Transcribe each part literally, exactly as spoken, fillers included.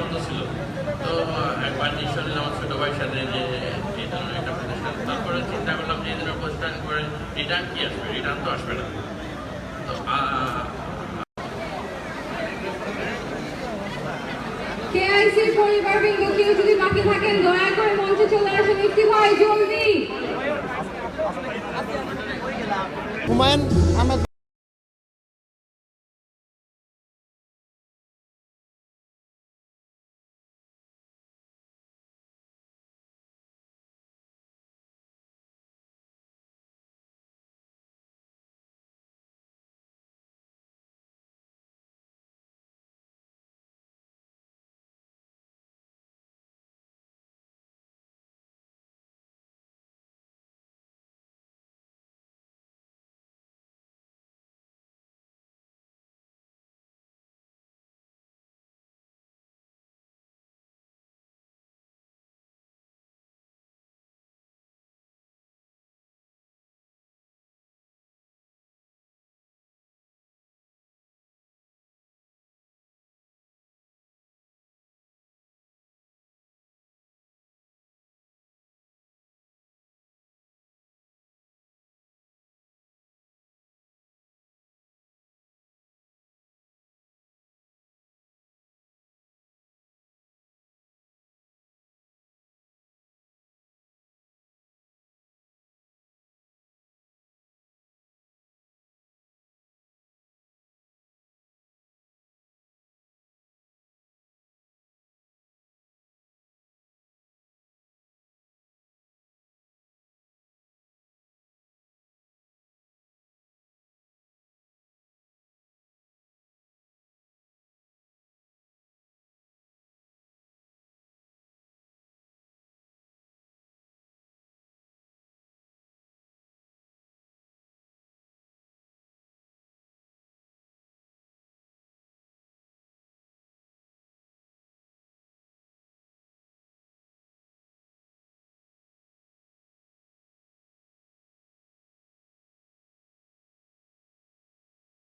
মতো ছিল। তো একবার নিঃসন্দেহে আমার ছোট ভাইয়ের সাথে যে এই ধরনের একটা প্রতিষ্ঠান, তারপরে চিন্তা করলাম যে এই ধরনের প্রতিষ্ঠান করে রিটার্ন কি আসবে? রিটার্ন তো আসবে না। তো আহ, কেআইসির পরিবারবৃন্দ, কেউ যদি বাকি থাকেন, দয়া করে মঞ্চে চলে আসুন। ইফতি ভাই, জলদি। হুমায়ুন আহমেদ।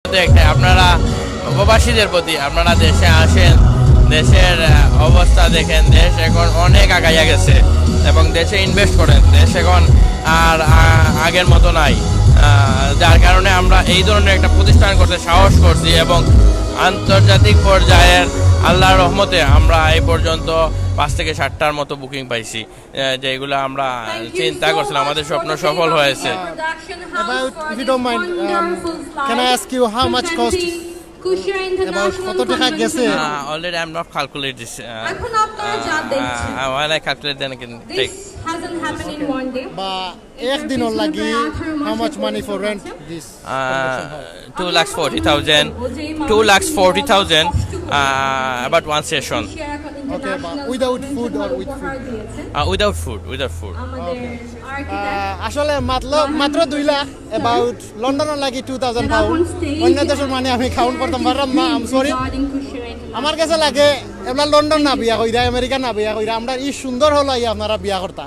দেখে আপনারা প্রবাসীদের প্রতি, আপনারা দেশে আসেন, দেশের আহ, অবস্থা দেখেন। দেশ এখন অনেক আগাইয়া গেছে এবং দেশে ইনভেস্ট করেন। দেশ এখন আর আহ, আগের মতো নাই, আহ, যার কারণে আমরা এই ধরনের একটা প্রতিষ্ঠান করতে সাহস করছি এবং আন্তর্জাতিক পর্যায়ের আল্লাহর রহমতে আমরা এই পর্যন্ত পাঁচ থেকে সাতটার মতো বুকিং পাইছি, আহ, যেগুলো আমরা চিন্তা করছিলাম, আমাদের স্বপ্ন সফল হয়েছে। About, if you don't mind, um, can I ask you how much cost about কত টাকা গেছে? Uh, already I'm not calculate this. Uh, এখন আপনারা যা uh, দেখছেন, uh, when I calculate, then I can take. This hasn't happened in one day. বা একদিনর লাগি, how much money for rent this convention hall? Uh, two lakhs forty thousand, two lakhs forty thousand, uh, about one session. Okay, but without food or with food? Uh, without food, without food. আমাদের আহ, আসলে মাত্র, মাত্র দুই লাখ, about লন্ডনর লাগি two thousand pound. অন্য দেশর money আমি কাউন্ট করতাম পারলাম না, I'm sorry। আমার কাছে লাগে, এবার লন্ডন না বিয়া কইরা, আমেরিকা না বিয়া কইরা, আমরা ই সুন্দর হলো আইয়া আপনারা বিয়া করতা।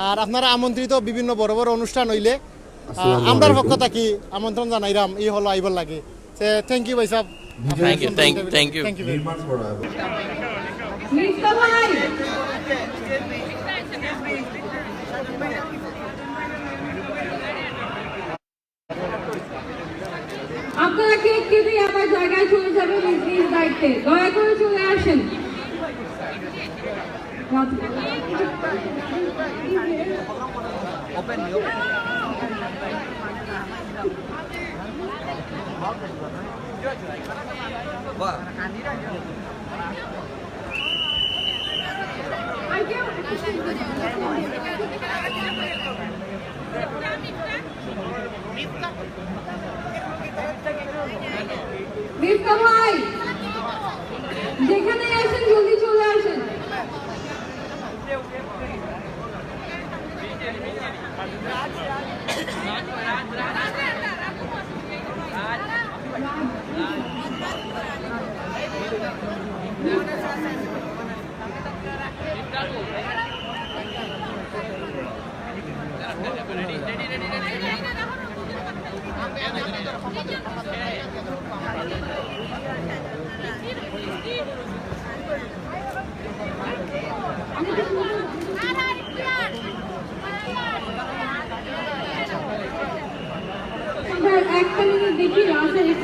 আর আপনারা আমন্ত্রিত, বিভিন্ন বড় বড় অনুষ্ঠান হইলে, আহ, আমরার পক্ষ থাকি আমন্ত্রণ জানাইরাম ই হলো আইবার লাগি। Thank you, ভাই সাহেব। Thank you, thank, thank you. Thank you very much. Mifta ভাই, আপনারা কেক কেটে আবার জায়গায় চলে যাবেন নিজ নিজ দায়িত্বে। দয়া করে চলে আসেন। মিফতা ভাই, যেখানে আছেন জলদি চলে আসেন।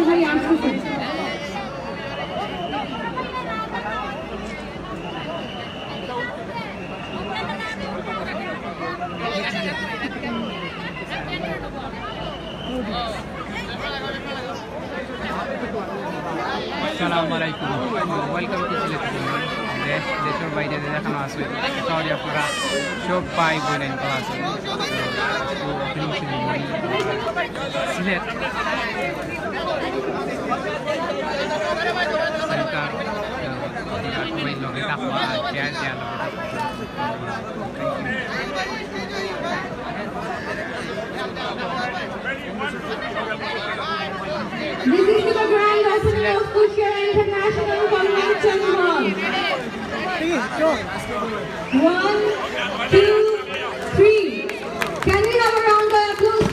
ভাই আসতেছে। আসসালামু আলাইকুম। Welcome to Sylhet. দেশ, দেশের বাইরে যে যেখানো আছো, আশা করি আপনারা সব ভাই বোন এনকল আছো। তো opening ceremony সিলেট সেন্টার, আহ, সবাই লগে থাকবা আর share দেওয়া লগে থাকবা। This is the grand opening of Kushiyara International Convention Hall. One, two, three. Can we have a round of applause?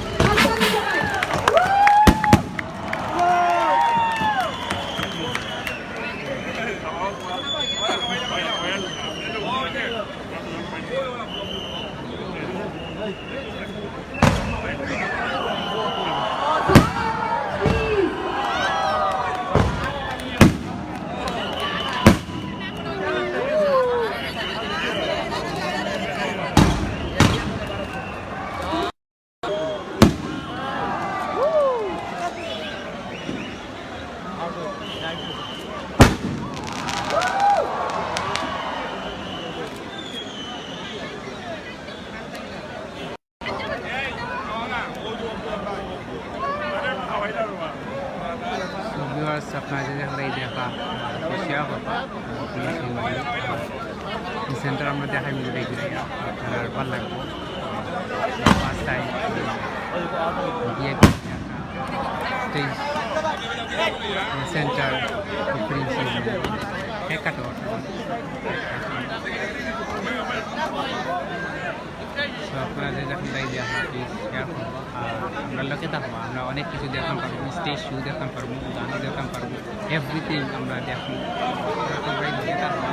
Viewers, আপনারা যে দেখলেন, এই দেখা, আহ, এশিয়া কথা, আহ, পুলিশ নির্মাণ। এই সেন্টার আমরা দেখাই মিলে দেখি, আপনারা ভালো লাগবে। First time, আহ, গিয়ে দেখি একটা stage, আহ, সেন্টার, পুলিশ নির্মাণ। এক কাটা তো আপনারা যে দেখেন, তাই যে আপনারা please share করবো। আর আমরা লগে থাকবো, আমরা অনেক কিছু দেখতাম পারবো, stage show দেখতাম পারবো, গানও দেখতাম পারবো, everything আমরা দেখবো। আপনারা সবাই লগে থাকবো।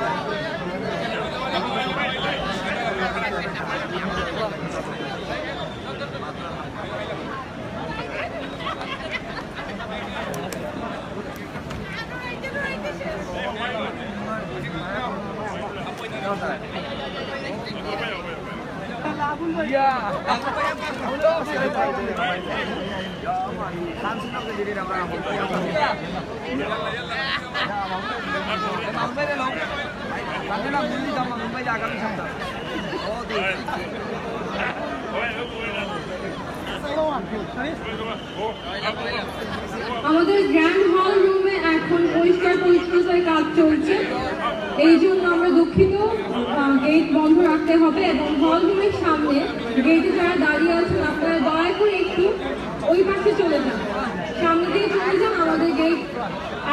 আমাদের গ্র্যান্ড হল রুমে এখন পরিষ্কার পরিচ্ছন্নতার কাজ চলছে, এই জন্য আমরা দুঃখিত। আহ, গেট বন্ধ রাখতে হবে এবং হল রুমের সামনে গেটে যারা দাঁড়িয়ে আছেন, আপনারা দয়া করে একটু ওই পাশে চলে যান, সামনে দিয়ে চলে যান। আমাদের গেট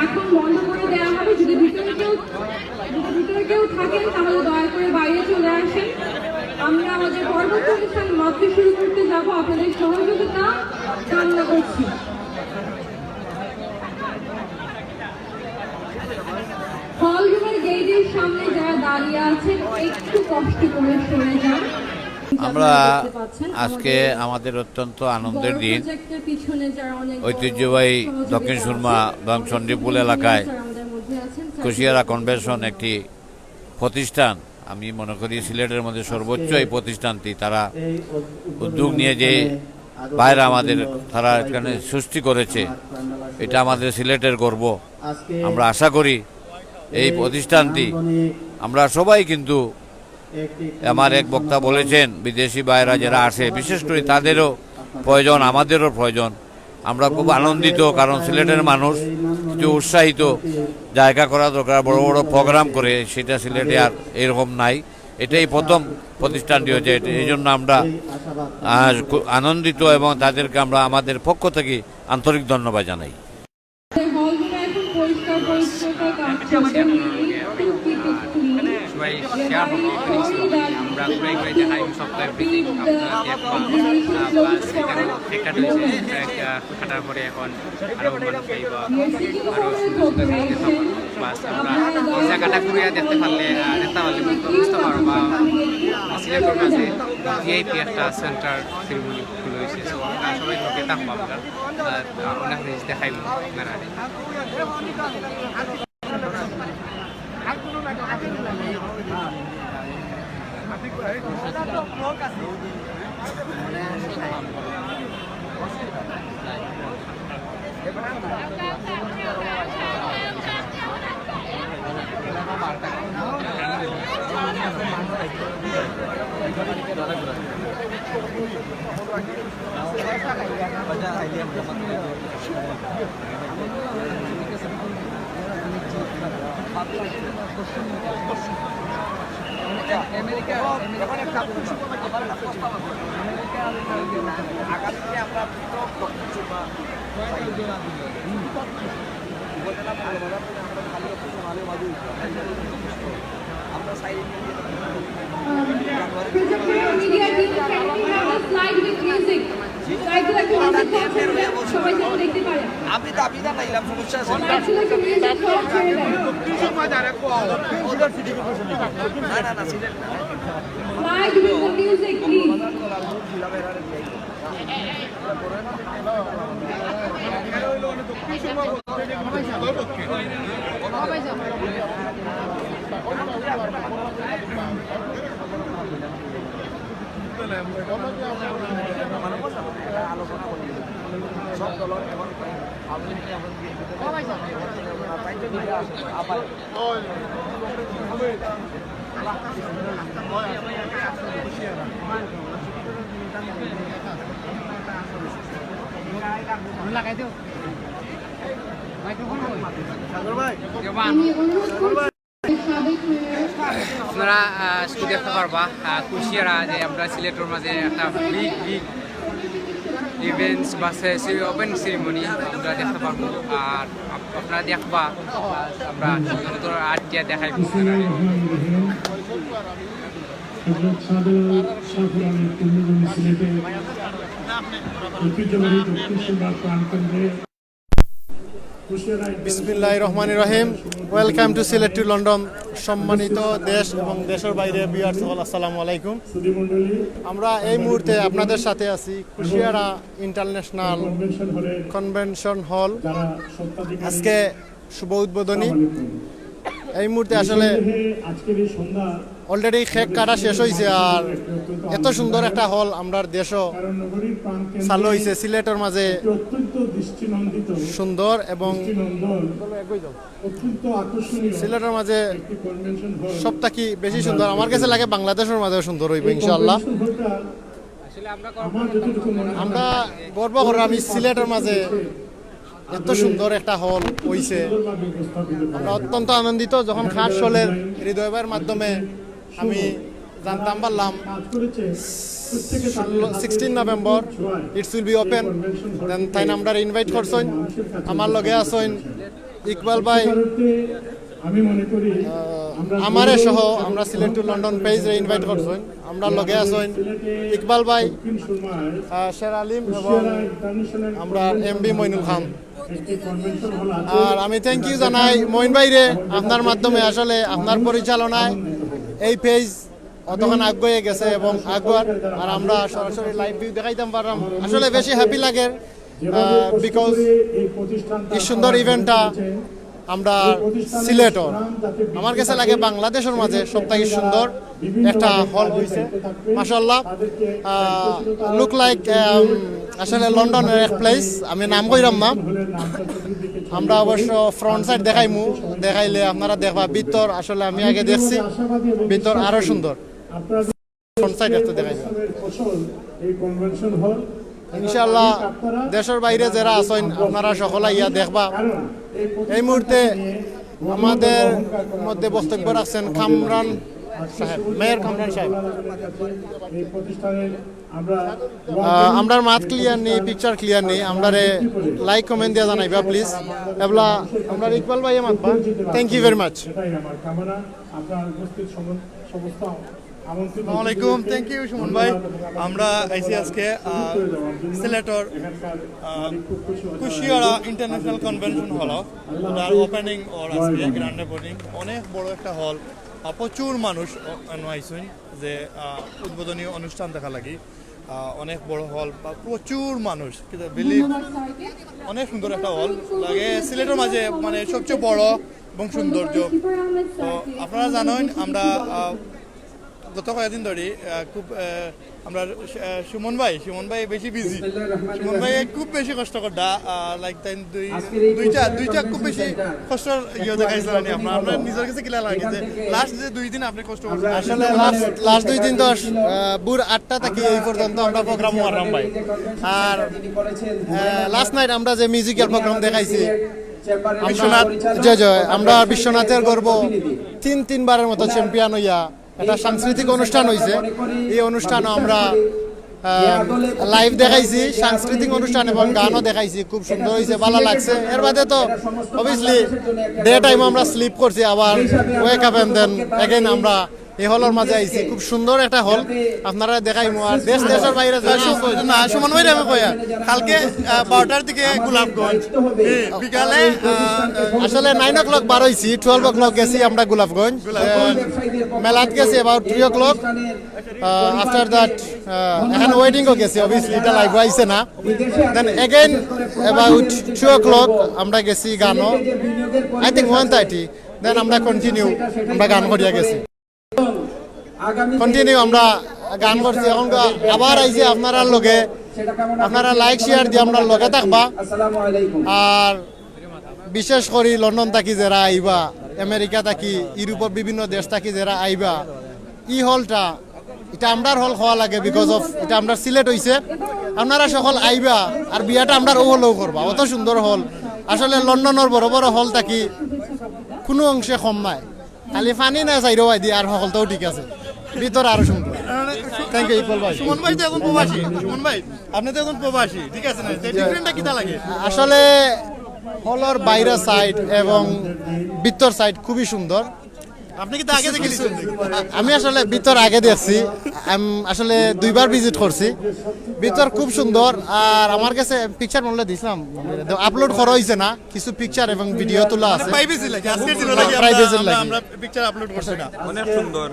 এখন বন্ধ করে দেওয়া হবে। যদি ভিতরে কেউ, যদি ভিতরে কেউ থাকেন, তাহলে দয়া করে বাইরে চলে আসেন। আমরা আমাদের পরবর্তী অনুষ্ঠান মাত্র শুরু করতে যাব, আপনাদের সহযোগিতা কামনা করছি। হল রুমের গেটের সামনে যারা দাঁড়িয়ে আছেন, একটু কষ্ট করে সরে যান। আমরা দেখতে পাচ্ছেন আজকে আমাদের আমাদের অত্যন্ত আনন্দের বড় দিন। প্রজেক্টের পিছনে যারা অনেক বড় ঐতিহ্যবাহী সহযোগিতা দক্ষিণ আছে, সুরমা এবং অনেক চণ্ডীপুর সিনিয়র এলাকায় লিডার্স যারা আমাদের মধ্যে আছেন, কুশিয়ারা কনভেনশন একটি প্রতিষ্ঠান। আমি মনে করি সিলেটের মধ্যে সর্বোচ্চ এই প্রতিষ্ঠানটি, তারা উদ্যোগ নিয়ে যে বাইরে আমাদের, তারা এখানে সৃষ্টি করেছে, এটা আমাদের সিলেটের গর্ব। আমরা আশা করি এই প্রতিষ্ঠানটি, আমরা সবাই কিন্তু, আমার এক বক্তা বলেছেন, বিদেশি ভাইরা যারা আসে, বিশেষ করে তাদেরও প্রয়োজন, আমাদেরও প্রয়োজন। আমরা খুব আনন্দিত, কারণ সিলেটের মানুষ কিছু উৎসাহিত জায়গা করা দরকার, বড় বড় প্রোগ্রাম করে, সেটা সিলেটে আর এরকম নাই। এটাই প্রথম প্রতিষ্ঠানটি হয়েছে, এই জন্য আমরা, আহ, খুব আনন্দিত এবং তাদেরকে আমরা আমাদের পক্ষ থেকে আন্তরিক ধন্যবাদ জানাই। হল রুমে এখন পরিষ্কার পরিচ্ছন্নতার কাজ চলছে। We need to keep it clean. সবাই শেয়ার করবো, please। আমরা ঘুরে ঘুরে দেখাই সব এভরিথিং। আপনারা দেখবেন, আহ, বাস এখানে ঠেকা রয়েছে, ট্র্যাক, আহ, কাটার পরে এখন আরো মানুষ আইবা, আরো সুন্দর সুন্দর জিনিস দেখাবো। বাস, আমরা এই জাগাটা ঘুরিয়া দেখতে পারলে, আহ, দেখতে পারলে বুঝতে, বুঝতে পারবা, সিলেটর মাঝে ভিআইপি একটা সেন্টার সেরিমনি খুলা অইছে। So, আমরা সবাই লগে থাকবা আমরা, আহ, অনেক জিনিস দেখাইবো আপনারা। Media team, can we have a slide with music? Slide with music, সবাই যেন দেখতে পারে। আমি তো, আমি জানাইলাম, সমস্যা আছে। Slide with music, না, না, না, সিলেট না। Slide with the music, please. আপনারা, আহ, আজকে দেখতে পারবা, আহ, কুশিয়ারা যে আমরা সিলেটর মাঝে একটা বিগ, বিগ ইভেন্টস বা সে-, সে ওপেন সেরিমনি আমরা দেখতে পারবো। আর আপ-, আপনারা দেখবা, আমরা সুন্দর আর্ট দিয়া দেখাইবো। হযরত শাহজালাল শাহপরানের পুণ্যভূমি সিলেটে ঐতিহ্যবাহী দক্ষিণ সুরমার প্রাণকেন্দ্রে বিসমিল্লাহির রহমানির রহিম। Welcome to Sylhet to London। সম্মানিত দেশ এবং দেশের বাইরে ভিউয়ার্স সকল, আসসালামু আলাইকুম। আমরা এই মুহূর্তে আপনাদের সাথে আছি কুশিয়ারা ইন্টারন্যাশনাল কনভেনশন হল। আজকে শুভ উদ্বোধনী। এই মুহূর্তে আসলে আজকের এই সন্ধ্যা অলরেডি কেক কাটা শেষ অইছে, আর এত সুন্দর একটা হল আমরার দেশো চালু অইছে। সিলেটর মাঝে সুন্দর এবং সিলেটর মাঝে সব থাকি বেশি সুন্দর। আমার কাছে লাগে বাংলাদেশর মাঝেও সুন্দর অইবো ইনশাআল্লাহ। আমরা গর্ব করি আমি সিলেটর মাঝে এত সুন্দর একটা হল অইছে। আমরা অত্যন্ত আনন্দিত। যখন কার্ড হলের হৃদয় ভাইয়ের মাধ্যমে আমি জানতাম পারলাম ষোলো, sixteen November it's will be open। Then তাইন আমরারে invite করছইন। আমার লগে আছইন ইকবাল ভাই, আহ, আমারে সহ আমরা সিলেট টু লন্ডন পেজরে invite করছইন। আমরার লগে আছইন ইকবাল ভাই, আহ, শের আলিম এবং আমরা এমবি মইনুল খান। আর আমি thank you জানাই মইন ভাইরে, আপনার মাধ্যমে আসলে আপনার পরিচালনায় এই পেজ অতখান আগুয়ে গেছে এবং আগুয়ার। আর আমরা সরাসরি live view দেখাইতাম পারলাম, আসলে বেশি হ্যাপি লাগে। আহ, because এই সুন্দর ইভেন্টটা আমরা সিলেটর, আমার কাছে লাগে বাংলাদেশর মাঝে সব থাকি সুন্দর একটা হল অইছে, মাশাআল্লাহ। আহ, look like, আম, আসলে লন্ডনর এক প্লেস, আমি নাম কইরাম না। আমরা অবশ্য ফ্রন্ট সাইড দেখাইমু, দেখাইলে আপনারা দেখবা ভিতর। আসলে আমি আগে দেখছি, ভিতর আরো সুন্দর। ফ্রন্ট সাইড একটা দেখাই। ইনশাআল্লাহ, দেশর বাইরে যেরা আছইন, আপনারা সকল আইয়া দেখবা। এই মুহূর্তে আমাদের মধ্যে বক্তব্য রাখছেন কামরান সাহেব, মেয়র কামরান সাহেব। আহ, আমরার মাত ক্লিয়ার নি, পিকচার ক্লিয়ার নি, আমরারে লাইক কমেন্ট দিয়া জানাইবা প্লিজ। এবলা আমরার ইকবাল ভাইয়ে মাতবা। Thank you very much। আপনার উপস্থিত সমস্ত আসসালামু আলাইকুম, থ্যাংক ইউ সুমন ভাই। আমরা আইছি আজকে আহ, সিলেটর আহ, কুশিয়ারা ইন্টারন্যাশনাল কনভেনশন হল, ওটার ওপেনিং ওর আজকে গ্র্যান্ড ওপেনিং। অনেক বড় একটা হল, প্রচুর মানুষ অনো আইছইন যে আহ, উদ্বোধনী অনুষ্ঠান দেখা লাগি। আহ, অনেক বড় হল বা প্রচুর মানুষ, কিন্তু বিলিভ অনেক সুন্দর একটা হল লাগে সিলেটর মাঝে, মানে সবচেয়ে বড় এবং সৌন্দর্য। তো আপনারা জানেন আমরা আহ, গত কয়েকদিন ধরে আহ, খুব আহ, আমরা আহ, সুমন ভাই সুমন ভাই বেশি বিজি। সুমন ভাই খুব বেশি কষ্ট করতা, লাইক তাই দুই দুইটা দুইটা খুব বেশি কষ্ট ইয়ে দেখাইছিলেন। আপনার আপনার নিজের কাছে কিলা লাগে যে লাস্ট যে দুই দিন আপনি কষ্ট করছেন? আসলে লাস্ট লাস্ট দুই দিন তো আহ, ভোর আটটা থাকি এই পর্যন্ত আমরা প্রোগ্রাম মারলাম ভাই। আর লাস্ট নাইট আমরা যে মিউজিক্যাল প্রোগ্রাম দেখাইছি, আমরা বিশ্বনাথ। জয় জয়, আমরা বিশ্বনাথের গর্ব তিন তিনবারের মতো চ্যাম্পিয়ন হইয়া একটা সাংস্কৃতিক অনুষ্ঠান হইছে। এই অনুষ্ঠানও আমরা লাইভ দেখাইছি, সাংস্কৃতিক অনুষ্ঠান এবং গানও দেখাইছি। খুব সুন্দর হইছে, ভালো লাগছে। এর বাদে তো অবভিয়াসলি ডে টাইম আমরা স্লিপ করছি, আবার wake up and then again আমরা এই হলর মাঝে আইছি। খুব সুন্দর একটা হল, আপনারা দেখাইমু। আর দেশ দেশের বাইরে যারা আছেন, না সুমন ভাই আমি কইয়া, কালকে আহ, বারোটার দিকে গোলাপগঞ্জ, এই বিকালে আহ, আসলে নাইন ও ক্লক বার হইছি, টুয়েলভ ও ক্লক গেছি আমরা গোলাপগঞ্জ। মেলাত গেছি about three o'clock. After that এখন ওয়েডিংও গেছি, অবভিয়াসলি এটা লাইভ আইছে না। Then again about two o'clock আমরা গেছি গানও, I think one thirty. Then আমরা কন্টিনিউ আমরা গান করিয়া গেছি, কন্টিনিউ আমরা গান করছি। এখন গা- আবার আইছি আপনারার লগে, আপনারা লাইক শেয়ার দিয়ে আমরা লগে থাকবা। আর বিশেষ করি লন্ডন থাকি যারা আইবা, আমেরিকা থাকি, ইউরোপের বিভিন্ন দেশ থাকি যারা আইবা, ই হলটা এটা আমরার হল হওয়া লাগে, বিকজ অফ এটা আমরার সিলেট হইছে। আপনারা সকল আইবা আর বিয়াটা আমরার ও হলেও করবা, অত সুন্দর হল। আসলে লন্ডনের বড় বড় হল থাকি কোনো অংশে কম নাই, খালি পানি না চাইরো ভাই দি আর হকলটাও ঠিক আছে, ভিতরে আরো সুন্দর। থ্যাংক ইউ ইকবাল ভাই। সুমন ভাই তো এখন প্রবাসী। সুমন ভাই, আপনি তো এখন প্রবাসী, ঠিক আছে না? যে ডিফারেন্টটা কিতা লাগে? আসলে হলর বাইরের সাইড এবং ভিতর সাইড খুবই সুন্দর। আপনি কি তো আগে দেখে নিছেন? আমি আসলে ভিতর আগে দেখছি, আমি আসলে দুইবার ভিজিট করছি। ভিতর খুব সুন্দর। আর আমার কাছে পিকচার মনে দিছিলাম, আপলোড করা হইছে না, কিছু পিকচার এবং ভিডিও তোলা আছে। প্রাইভেসি লাগে, আজকের দিনে লাগে আমরা, প্রাইভেসি আমরা, লাগে। আমরা পিকচার আপলোড করছি না। অনেক সুন্দর।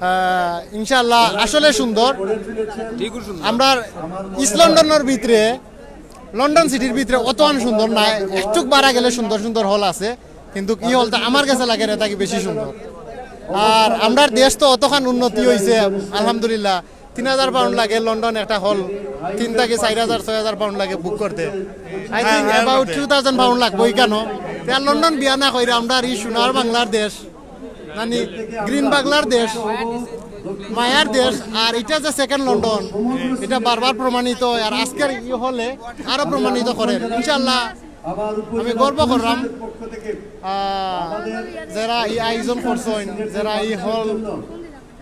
আহ, ইনশাআল্লাহ আসলে সুন্দর। ঠিক সুন্দর। আমরা ইস্ট লন্ডনের ভিতরে, লন্ডন সিটির ভিতরে অত আন সুন্দর না, একটুক বাড়া গেলে সুন্দর সুন্দর হল আছে, কিন্তু ই হলটা আমার কাছে লাগে এটা কি বেশি সুন্দর। আর আমরার দেশ তো অতখান উন্নতি হইছে, আলহামদুলিল্লাহ। তিন হাজার পাউন্ড লাগে লন্ডন একটা হল, তিন থাকি চার হাজার, ছয় হাজার পাউন্ড লাগে বুক করতে। I think about two thousand pound লাগবো এখানো। তে আর লন্ডন বিয়া না কইরা আমরার ই সোনার বাংলার দেশ, মানে গ্রিন বাংলার দেশ, মায়ার দেশ। আর এটা যে সেকেন্ড লন্ডন, এটা বারবার প্রমাণিত হয়। আর আজকের ই হলে আরো প্রমাণিত করে ইনশাআল্লাহ। আমি গর্ব করলাম, আহ, যারা এই আয়োজন করছেন, যারা এই হল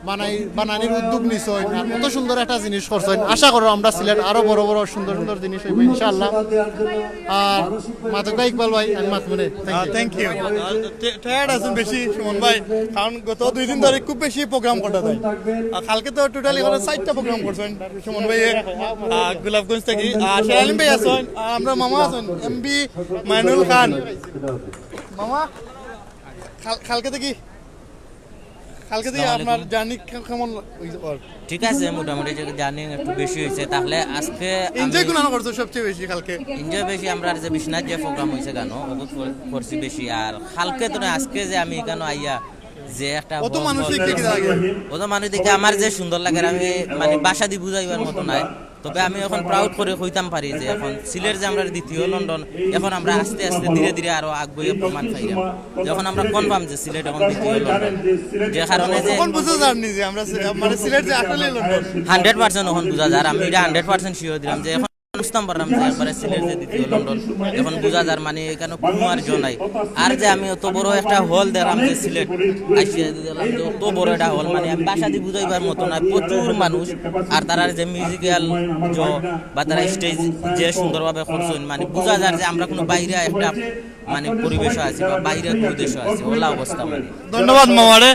বানাই বানানির উদ্যোগ নিছেন, আর কত সুন্দর একটা জিনিস করছেন। আশা করি আমরা সিলেট আরো বড় বড় সুন্দর সুন্দর জিনিস হইব ইনশাআল্লাহ। আর মাতকা ইকবাল ভাই, আমি মাতমুনে। Thank you. টায়ার্ড আছেন বেশি সুমন ভাই, কারণ গত দুই দিন ধরে খুব বেশি প্রোগ্রাম করা যায়। আর কালকে তো টোটালি ওরা চারটা প্রোগ্রাম করছেন সুমন ভাই, আহ, গোলাপগঞ্জ থেকে। আর শের আলম ভাই আছেন, আর আমরা মামা আছেন, এমবি মাইনুল খান। মামা, কাল- কালকে থেকে কালকে থেকে আপনার জার্নি কেমন? ঠিক আছে, মোটামুটি যে জার্নি একটু বেশি হয়েছে। তাহলে আজকে এনজয় কোন করছো সবচেয়ে বেশি কালকে? এনজয় বেশি আমরা যে বিশ্বনাথ যে প্রোগ্রাম হয়েছে গানো, ওগুত কর- করছি বেশি। আর কালকে তো না, আজকে যে আমি এখানে আইয়া যে একটা কত মানুষ দেখতে কি লাগে? কত মানুষ দেখতে আমার যে সুন্দর লাগে, আর আমি মানে ভাষা দিয়ে বুঝাইবার মতো নাই। তবে আমি এখন প্রাউড করে কইতাম পারি যে এখন সিলেট যে আমরা দ্বিতীয় লন্ডন, এখন আমরা আস্তে আস্তে ধীরে ধীরে আরো আগুয়ে প্রমাণ পাইলাম। যখন আমরা কনফার্ম যে সিলেট এখন দ্বিতীয় লন্ডন, যে কারণে যে এখন বুঝা যার নি যে আমরা সি- মানে সিলেট যে আসলে লন্ডন। হান্ড্রেড পার্সেন্ট এখন বুঝা যার, আমি এটা হান্ড্রেড পার্সেন্ট শিওর দিলাম যে এখন বুঝতাম পারলাম যে একবারে সিলেট যে দ্বিতীয় লন্ডন, এখন বুঝা যার মানে এখানে কোনো আর জো নাই। আর যে আমি অত বড় একটা হল দেখলাম যে সিলেট আসিয়া যে দেখলাম যে অত বড় একটা হল, মানে আমি ভাষা দিয়ে বুঝাইবার মতো না, প্রচুর মানুষ। আর তারার যে মিউজিক্যাল জো বা তারা স্টেজ যে সুন্দরভাবে করছেন, মানে বুঝা যার যে আমরা কোনো বাইরে একটা মানে পরিবেশ আছি বা বাইরে কোনো দেশে আছি, ওলা অবস্থা মানে। ধন্যবাদ মামারে।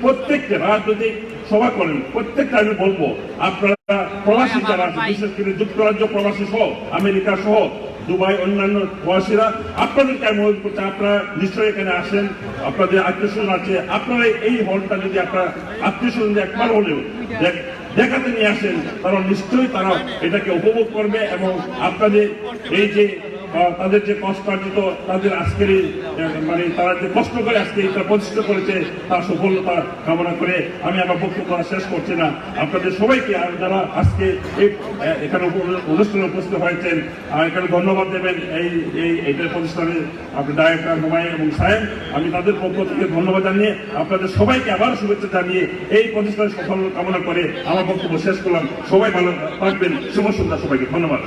প্রত্যেকটা রাজনৈতিক সভা করেন, প্রত্যেকটা আমি বলবো, আপনারা প্রবাসী যারা আছে, বিশেষ করে যুক্তরাজ্য প্রবাসী সহ, আমেরিকা সহ, দুবাই, অন্যান্য প্রবাসীরা, আপনাদেরকে আমি অনুরোধ করছি, আপনারা নিশ্চয়ই এখানে আসেন, আপনাদের আত্মীয় স্বজন আছে, আপনারা এই হলটা যদি আপনারা আত্মীয় স্বজন একবার হলেও দেখ- দেখাতে নিয়ে আসেন, তারা নিশ্চয়ই তারা এটাকে উপভোগ করবে এবং আপনাদের এই যে, আহ, তাদের যে কষ্টার্জিত, তাদের আজকের এই, আহ, মানে তারা যে কষ্ট করে আজকে এটা প্রতিষ্ঠা করেছে, তার সফলতা কামনা করে আমি আমার বক্তব্য আর শেষ করছি না। আপনাদের সবাইকে, আর যারা আজকে এই, আহ, এখানে উপ- অনুষ্ঠানে উপস্থিত হয়েছেন, আহ, এখানে ধন্যবাদ দেবেন এই এই এটা প্রতিষ্ঠানের আপনি ডাইরেক্টর হুমায়ুন এবং সায়েম, আমি তাদের পক্ষ থেকে ধন্যবাদ জানিয়ে আপনাদের সবাইকে আবার শুভেচ্ছা জানিয়ে এই প্রতিষ্ঠানের সফল কামনা করে আমার বক্তব্য শেষ করলাম। সবাই ভালো থাকবেন, শুভ সন্ধ্যা সবাইকে, ধন্যবাদ।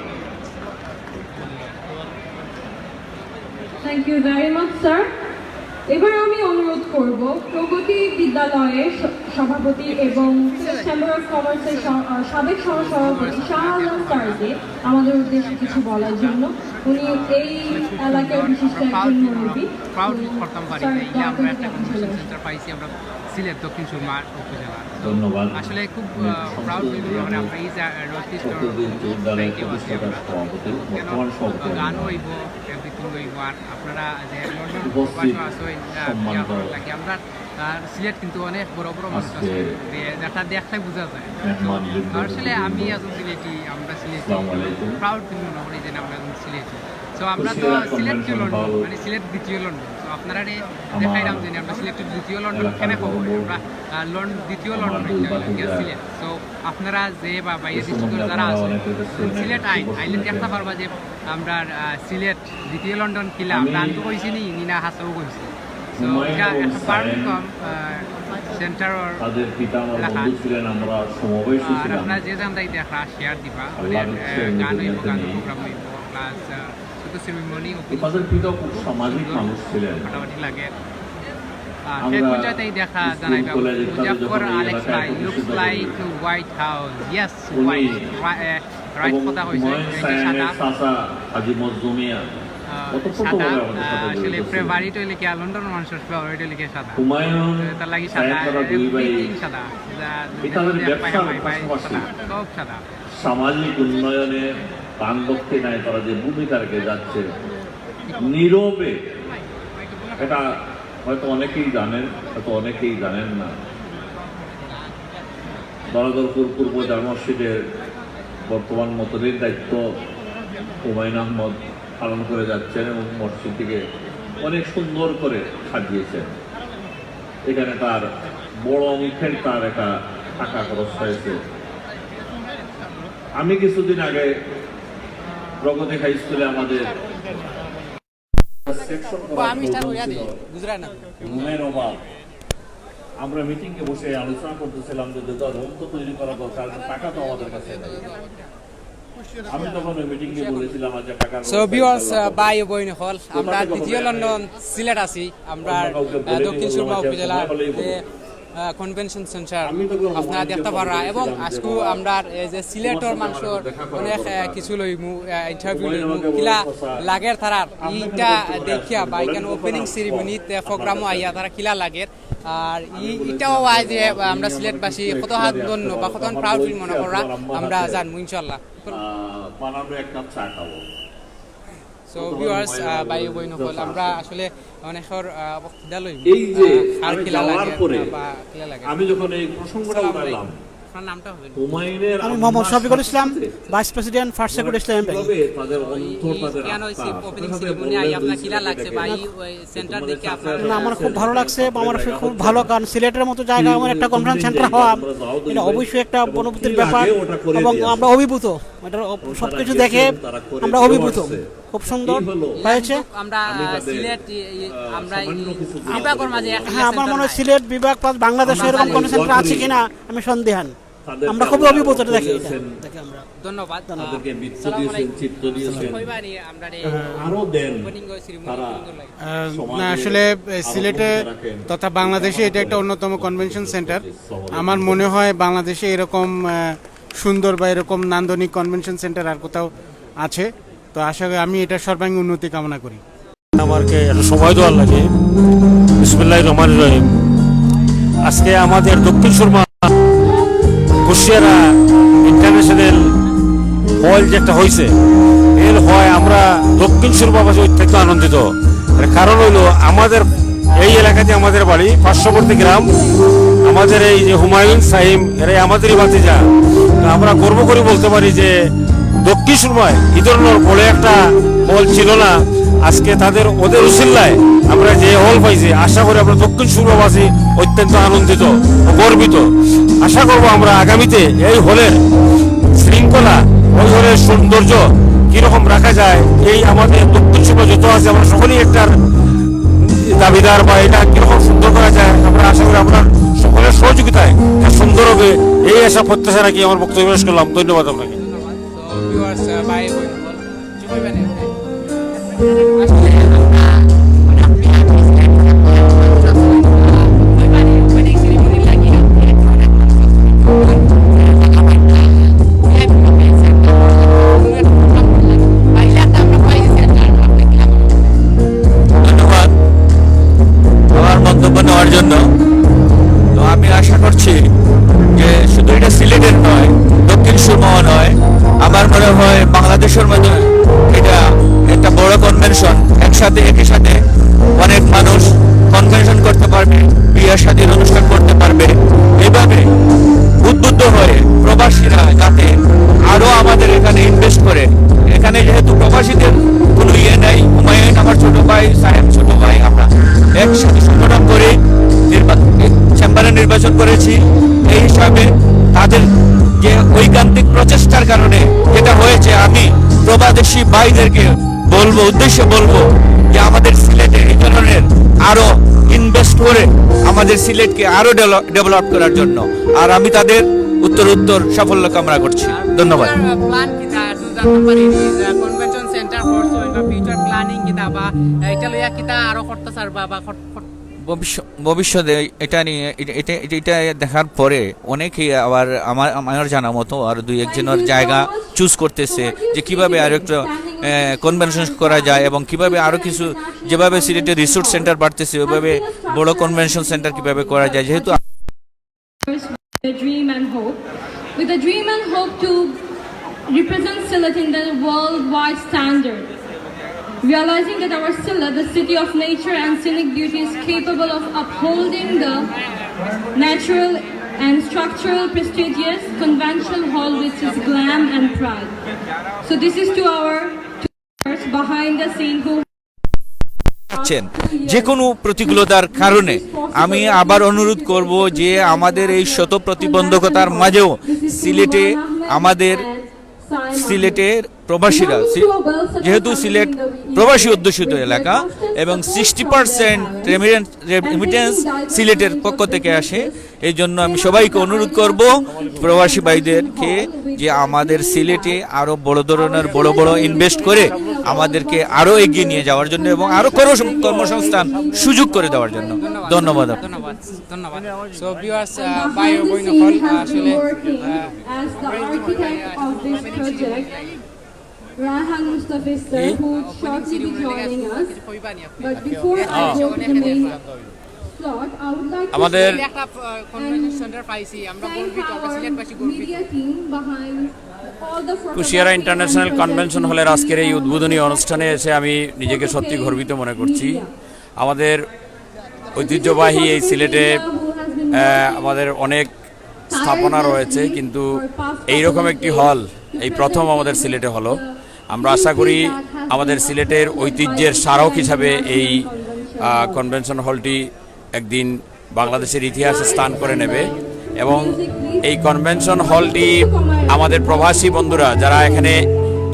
Thank you very much, sir. এবার আমি অনুরোধ করব প্রগতি বিদ্যালয়ের স- সভাপতি এবং চেম্বার অফ কমার্সের স- আহ, সাবেক সহসভাপতি শাহ আলম স্যারকে আমাদের উদ্দেশ্যে কিছু বলার জন্য। উনি এই এলাকার বিশিষ্ট একজন মুরব্বী। প্রাউড করতাম পারি যে এই যে আমরা একটা কনভেনশন সেন্টার পাইছি আমরা সিলেট দক্ষিণ সুরমা উপজেলা। ধন্যবাদ। আসলে খুব প্রাউড ফিল মনে হয় আমরা এই নর্থ ইস্ট প্রকৃতি উচ্চ বিদ্যালয়ের প্রতিষ্ঠাতা সভাপতি, বর্তমান সভাপতি। গান হইব, এভরিথিং হইব। আর আপনারা যে লন্ডন উপস্থিত প্রবাসী আছো, সম্মানিত লাগে আমরা আহ, সিলেট কিন্তু অনেক বড় বড় মানুষ আছে, আজকে যে যেটা দেখলে বোঝা যায়। মেহমান বৃন্দ, আসলে আমি একজন সিলেটি, আমরা সিলেটি আসসালামু আলাইকুম। প্রাউড ফিল মনে করি যে আমরা একজন সিলেটি। তো আমরা তো খুশিয়া সিলেট টু কনভেনশন লন্ডন, হল মানে সিলেট দ্বিতীয় লন্ডন। তো আপনারা আমার দেখাইলাম যে আমরা সিলেট টু দ্বিতীয় লন্ডন এলাকার কেন বড় করি বোন, আমরা আহ, লন্ডন দ্বিতীয় আমার লন্ডন দুই এটা ভাতিজা, সিলেট। তো আপনারা যে বা বাইরে এ দেশে সম্বন্ধে যারা আপনারা আছেন অনেকে দেখছেন, সিলেট আইন অনেকে আইলে শুনেছেন। দেখতে পারবা যে আমরা আহ, সিলেট দ্বিতীয় লন্ডন কিলা আমি আমরা আনতে কইছি নি, নি না হাসাও কইছি। তো হুমায়ুন এটা এবং একটা পার্ট সায়েম ফ্রম সেন্টার তাদের পিতা আমার এলাকা। বন্ধু ছিলেন, আমরা সমবয়সী আর ছিলাম। আপনারা যে জানতাই দেখা শেয়ার দিবা, আল্লাহ মানে, নিশ্চয়ই আহ, গান হইব, দুনিয়াতে গান নেই। প্রোগ্রাম হইব, প্লাস ছোট সেরিমনি তো তাদের পিতা খুব সামাজিক মানুষ ছিলেন। ফাটাফাটি লাগে। আর আমরা সেই পর্যায়ে দেখা স্কুল, জানাই পাবো। কলেজ ইত্যাদি মুজাফফর যখন এই আলেক্স এলাকায় ভাই, প্রতিষ্ঠিত লুকস হই, লাইক হোয়াইট হাউস। ইয়েস, উনি হোয়াইট, রাইট এবং কথা কইছে, হুমায়ুন এই যে সায়েমের সাদা, চাচা হাজী মজলুমিয়া আহ, ওতপ্রোতভাবে সাদা, আমাদের সাথে জড়িত ছিলেন। ফেভারিট হইলে কি লন্ডন মানুষের ফেভারিট হইলে কি সাদা। হুমায়ুন তার লাগি সায়েম সাদা, তারা দুই ভাই এভরিথিং সাদা। যা এই তাদের দেখতে ব্যবসার পাই, পাই, পাশাপাশি সাদা, সব সাদা। সামাজিক উন্নয়নে দান দক্ষিণায় তারা যে ভূমিকা রেখে যাচ্ছে, নীরবে, এটা হয়তো অনেকেই জানেন, হয়তো অনেকেই জানেন না। বরাদরপুর পূর্ব জামে মসজিদের বর্তমান মতলির দায়িত্ব হুমায়ুন আহমদ পালন করে যাচ্ছেন এবং মসজিদটিকে অনেক সুন্দর করে সাজিয়েছেন। এখানে তার বড় অঙ্কের তার একটা টাকা খরচ হয়েছে। আমি কিছুদিন আগে প্রগতি হাই স্কুলে আমাদের সেকশন করার প্রয়োজন ছিল। রুমের অভাব। আমরা মিটিং এ বসে আলোচনা করতেছিলাম যে দুটো রুম তো তৈরি করা দরকার, টাকা তো আমাদের কাছে নেই। আমি তখন ওই মিটিং এ বলেছিলাম, আচ্ছা, টাকার সো ব্যবস্থা ভিউয়ার্স, ইনশাআল্লাহ ভাই ও বইন হল, আমরা দ্বিতীয় লন্ডন সিলেট আছি, আমরা আহ, দক্ষিণ সুরমা উপজেলা কনভেনশন সেন্টার আপনারা দেখতে পাররা। এবং আজকে আমরা এই যে সিলেটর মানুষের অনেক আহ, কিছু লইমু, ইন্টারভিউ লইমু, কিলা লাগের তারার ইটা দেখিয়া বা এখানে ওপেনিং সেরিমনিতে প্রোগ্রামও আইয়া তারা কিলা লাগের। আর ই- ইটাও আজ যে আমরা সিলেটবাসী কত হাত ধন্য বা কত প্রাউড ফিল মনে করা আমরা জানবো ইনশাল্লাহ। আহ, বানানো এক কাপ চা খাবো। সো ভিউয়ার্স, ভাই ও বইন হল, আমরা আসলে অনেকর বক্তৃতা লইমু। এই যে আহ, আর আমি কিলা যাওয়ার লাগে, পরে বা কিলা লাগে। আমি যখন এই প্রসঙ্গটা উঠালাম, আপনার নামটা হবে? হুমায়ুনের আমি মোহাম্মদ আম্মা শফিকুল Islam, vice president first secretary ইসলামী ব্যাংক। কিভাবে তাদের অন্তর, তাদের কেন আত্মা, হয়েছে ওপেনিং কিভাবে সেরিমনি বললেন আই আপনার যে কিলা লাগছে সেটাকে ভাই ওই সেন্টার দেখে আপনার না, আমার খুব ভালো লাগছে এবং আমার খুব ভালো, কারণ সিলেটের মতো জায়গা এমন একটা কনভেনশন সেন্টার হওয়া, এটা অবশ্যই একটা অনুভূতির ব্যাপার এবং আমরা অভিভূত। এটা সব কিছু দেখে আমরা অভিভূত। খুব সুন্দর হয়েছে। আমরা সিলেট ই- ই- আমরা এই বিভাগের মাঝে একটা হ্যাঁ, আমার মনে হয় সিলেট বিভাগ প্লাস বাংলাদেশে এরকম কোনো সেন্টার আছে কিনা আমি সন্দেহান। আমরা খুবই অভিভূত এটা দেখে, এটা দেখে আমরা। ধন্যবাদ। তাদেরকে বৃত্ত দিয়েছেন, চিত্ত দিয়েছেন, কইবানি আমরা রে আরো দেন। ওপেনিং সেরিমনি তারা সুন্দর লাগে। সমাজে আসলে এ, আরো সিলেটে ভূমিকা রাখেন। তথা বাংলাদেশে এটা একটা অন্যতম কনভেনশন সেন্টার। আমার মনে হয় বাংলাদেশে এরকম আহ, সুন্দর বা এরকম নান্দনিক কনভেনশন সেন্টার আর কোথাও আছে। তো আশা করি আমি এটা সর্বাঙ্গীন উন্নতি কামনা করি। আমাকে একটা সময় দেওয়ার লাগে। বিসমিল্লাহির রহমানির রহিম। আজকে আমাদের দক্ষিণ সুরমা কুশিয়ারা ইন্টারন্যাশনাল হল যে একটা হইছে, এর হয় আমরা দক্ষিণ সুরমাবাসী অত্যন্ত আনন্দিত। এর কারণ হইলো আমাদের এই এলাকাতে আমাদের বাড়ি, পার্শ্ববর্তী গ্রাম, আমাদের এই যে হুমায়ুন সাহিম, এরাই আমাদেরই ভাতিজা। তো আমরা গর্ব করে বলতে পারি যে দক্ষিণ সুরমায় এই ধরনের বড় একটা হল ছিল না। আজকে তাদের, ওদের উসিলায় আমরা যে হল পাইছি, আশা করি আমরা দক্ষিণ সুরমাবাসী অত্যন্ত আনন্দিত ও গর্বিত। আশা করব আমরা আগামীতে এই হলের শৃঙ্খলা, ওই হলের সৌন্দর্য কিরকম রাখা যায়, এই আমাদের দক্ষিণ সুরমা যত আছে আমরা সকলেই একটার দাবিদার, বা এটা কিরকম সুন্দর করা যায়, আমরা আশা করি আপনার সকলের সহযোগিতায় এটা সুন্দর হবে, এই আশা প্রত্যাশা রাখি আমার বক্তব্য শেষ করলাম। ধন্যবাদ আপনাকে। So, viewers, uh, ভাই বোন সকল, কি কইবেন? ধন্যবাদ আমার মন্তব্য নেওয়ার জন্য। তো আমি আশা করছি যে শুধু এটা সিলেটের নয়, দক্ষিণ সুরমাও নয়, আমার মনে হয় বাংলাদেশের মধ্যে এটা একটা বড় কনভেনশন। একসাথে, একই সাথে অনেক মানুষ কনভেনশন করতে পারবে, বিয়ে শাদীর অনুষ্ঠান করতে পারবে। এইভাবে উদ্বুদ্ধ হয়ে প্রবাসীরা যাতে আরো আমাদের এখানে ইনভেস্ট করে, এখানে যেহেতু প্রবাসীদের কোনো ইয়ে নাই, হুমায়ুন আমার ছোট ভাই, সাহেব ছোট ভাই, আমরা একসাথে সংগঠন করে চেম্বারে নির্বাচন করেছি। এই হিসাবে তাদের যে ঐকান্তিক প্রচেষ্টার কারণে যেটা হয়েছে, আমি প্রবাসী ভাইদেরকে বলবো, উদ্দেশ্যে বলবো যে আমাদের সিলেটে এই ধরনের আরো ইনভেস্ট করে আমাদের সিলেটকে আরো ডেভেলপ করার জন্য। আর আমি তাদের উত্তর উত্তর সাফল্য কামনা করছি। ধন্যবাদ। প্ল্যান কিতা, একটু জানতে পারি, কনভেনশন সেন্টার করছো বা ফিউচার প্ল্যানিং কিতা, বা এটা লইয়া কিতা আরো করতে চার বা, বা কর- কর- ভবিষ্য- ভবিষ্যতে এটা নিয়ে, এটা এটা এটা এটা দেখার পরে অনেকেই আবার আমার আমার জানা মতো আর দুই একজনের জায়গা চুজ করতেছে যে কিভাবে আরো একটা কনভেনশন করা যায় এবং কিভাবে আরো কিছু, যেভাবে সিলেটে রিসোর্স সেন্টার বাড়তেছে, ওইভাবে বড় কনভেনশন সেন্টার কিভাবে করা যায়। যেহেতু The dream and hope. With a dream and hope to represent Sylhet in the worldwide standard. Realizing that our Sylhet, the city of nature and scenic beauty, is capable of upholding the natural and structural prestigious conventional hall with its glam and pride. So this is to our behind the scene who আছেন। যে কোনো প্রতিকূলতার কারণে আমি আবার অনুরোধ করব যে আমাদের এই শত প্রতিবন্ধকতার মাঝেও সিলেটে আমাদের সিলেটের প্রবাসীরা সি- যেহেতু সিলেট প্রবাসী অধ্যুষিত এলাকা এবং সিক্সটি পার্সেন্ট রেমিটেন্স সিলেটের পক্ষ থেকে আসে, এই জন্য আমি সবাইকে অনুরোধ করব প্রবাসী ভাইদেরকে যে আমাদের সিলেটে আরো বড় ধরনের বড় বড় ইনভেস্ট করে আমাদেরকে আরো এগিয়ে নিয়ে যাওয়ার জন্য এবং আরো কর্মসং- কর্মসংস্থান সুযোগ করে দেওয়ার জন্য। ধন্যবাদ। ধন্যবাদ। ধন্যবাদ। সো ভিউয়ার্স, ভাই ও বইন সকল, আসলে as the architect of this project, Raihan Mustafis sir, who would shortly be joining us. But before I go to the main slot, I would like to আমাদের একটা কনভেনশন সেন্টার পাইছি, আমরা thank গর্বিত, আমরা our সিলেটবাসী গর্বিত। media team behind all the Kushiyara international convention হলের আজকের এই উদ্বোধনী অনুষ্ঠানে এসে আমি নিজেকে সত্যি গর্বিত মনে করছি। আমাদের ঐতিহ্যবাহী এই সিলেটে আহ, আমাদের অনেক স্থাপনা রয়েছে, কিন্তু এইরকম একটি হল এই প্রথম আমাদের সিলেটে হলো। আমরা আশা করি আমাদের সিলেটের ঐতিহ্যের স্মারক হিসাবে এই কনভেনশন হলটি একদিন বাংলাদেশের ইতিহাসে স্থান করে নেবে এবং এই কনভেনশন হলটি আমাদের প্রবাসী বন্ধুরা যারা এখানে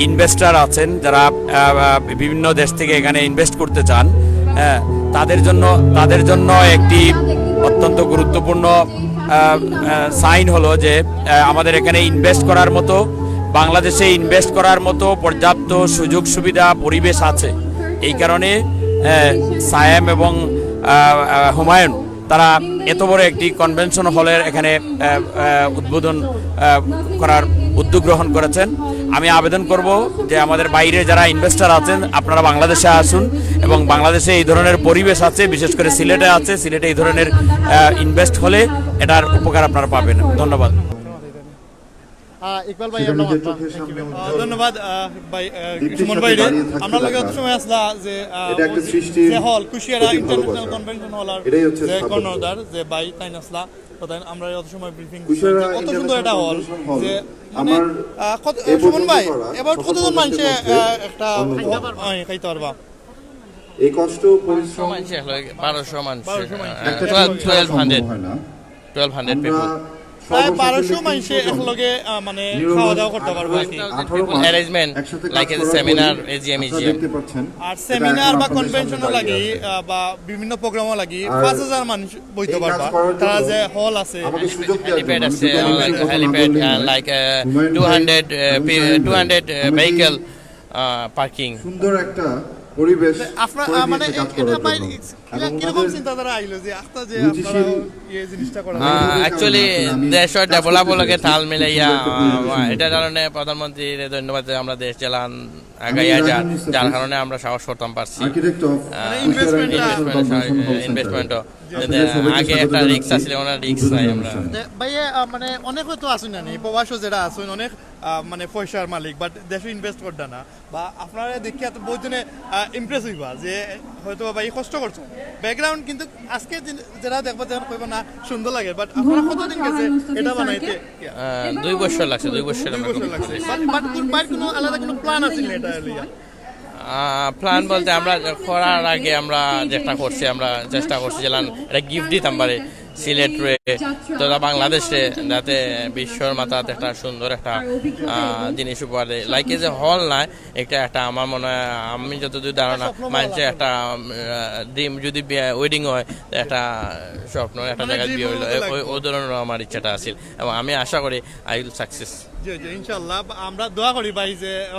ইনভেস্টর আছেন, যারা আহ, আহ, বিভিন্ন দেশ থেকে এখানে ইনভেস্ট করতে চান, হ্যাঁ, তাদের জন্য তাদের জন্য একটি অত্যন্ত গুরুত্বপূর্ণ সাইন হলো যে আহ, আমাদের এখানে ইনভেস্ট করার মতো, বাংলাদেশে ইনভেস্ট করার মতো পর্যাপ্ত সুযোগ সুবিধা পরিবেশ আছে। এই কারণে আহ, সায়েম এবং আহ, আহ, হুমায়ুন তারা এত বড় একটি কনভেনশন হলের এখানে আহ, আহ, উদ্বোধন আহ, করার উদ্যোগ গ্রহণ করেছেন। আমি আবেদন করব যে আমাদের বাইরে যারা ইনভেস্টর আছেন, আপনারা বাংলাদেশে আসুন এবং বাংলাদেশে এই ধরনের পরিবেশ আছে, বিশেষ করে সিলেটে আছে। সিলেটে এই ধরনের ইনভেস্ট হলে এটার উপকার আপনারা পাবেন। ধন্যবাদ। আহ, ইকবাল ভাই, আপনার মাতবা। আহ, ধন্যবাদ, আহ, ভাই, আহ, সুমন ভাই রে। আমরা লগে অত সময় আসলা যে, আহ, ওই যে হল, কুশিয়ারা ইন্টারন্যাশনাল কনভেনশন হল আর যে কর্ণধার, যে ভাই তাইন আসলা, তো তাইন আমরা অত সময় ব্রিফিং, কত সুন্দর একটা হল, যে মানে, আহ, কত, সুমন ভাই, এবার কতজন মানুষে, আহ, একটা খাইতে পারবা? এই কষ্ট পরিশ্রম। মানুষ, বারোশো মানুষ। বারোশো মানুষ। আহ, একটা twelve, twelve hundred। Twelve hundred people। প্রায় বারোশো মানুষে একলগে, আহ, মানে, খাওয়া দাওয়া করতে পারবো আর কি। People arrangement, like a seminar, AGM, EGM। আর সেমিনার বা কনভেনশনও লাগি, আহ, বা বিভিন্ন প্রোগ্রামও লাগি, পাঁচ হাজার মানুষ বইতে পারবা। তারা যে হল আছে, helipad আছে, helipad, uh, like, uh, two hundred, uh, pe- two hundred, uh, vehicle, uh, parking। সুন্দর একটা পরিবেশ আপনার, আহ, মানে, এটা ভাই, কিরকম চিন্তাধারা আইলো যে আখতা যে আপনারা এই জিনিসটা করা? আহ, actually, দেশর ডেভেলপ লগে তাল মিলাইয়া, আহ, এটার কারণে প্রধানমন্ত্রীরে ধন্যবাদ যে আমরা দেশ চালান আগাইয়া যার, যার কারণে আমরা সাহস করতাম পারছি। ইনভেস্টমেন্টও আগে একটা রিস্ক আছিল, ওনার রিস্ক নাই আমরা। ভাইয়া, আহ, মানে, অনেকে তো আছইন না নি, প্রবাসও যেটা আছইন, অনেক, আহ, মানে, পয়সার মালিক, বাট দেশে ইনভেস্ট করতা না। বা আপনারা দেখিয়া তো বহুত জনে, আহ, ইমপ্রেস হইবা যে হয়তো বা ভাই কষ্ট করছো ব্যাকগ্রাউন্ড, কিন্তু আজকে যে-, যারা দেখবা, যেন কইবা না সুন্দর লাগে, বাট আপনারা কতদিন গেছে এটা বানাইতে? আহ, দুই বছর লাগছে, দুই বছর আমরা দুই বছর complete লাগছে। করছি। বাট, বাট কোন, বাট কোনো আলাদা কোনো প্ল্যান আছে না এটা লইয়া? আহ, প্ল্যান বলতে আমরা করার আগে আমরা যেটা করছি, আমরা চেষ্টা করছি যে লান-, একটা গিফট দিতাম পারে সিলেটরে, তথা বাংলাদেশরে, যাতে বিশ্বর মাথাত একটা সুন্দর একটা, আহ, জিনিস উপহার দেয়। লাইক যে হল নাই, একটা, একটা আমার মনে হয়, আমি যতদূর ধারণা, মানুষের একটা, আহ, ড্রিম যদি বিয়া, ওয়েডিং হয়, একটা স্বপ্ন, একটা জায়গায় বিয়ে হইলো, ওই, ওই ধরনের আমার ইচ্ছাটা আছিল, এবং আমি আশা করি I will success। জি, জি, ইনশাআল্লাহ। আমরা দোয়া করি ভাই যে, আহ,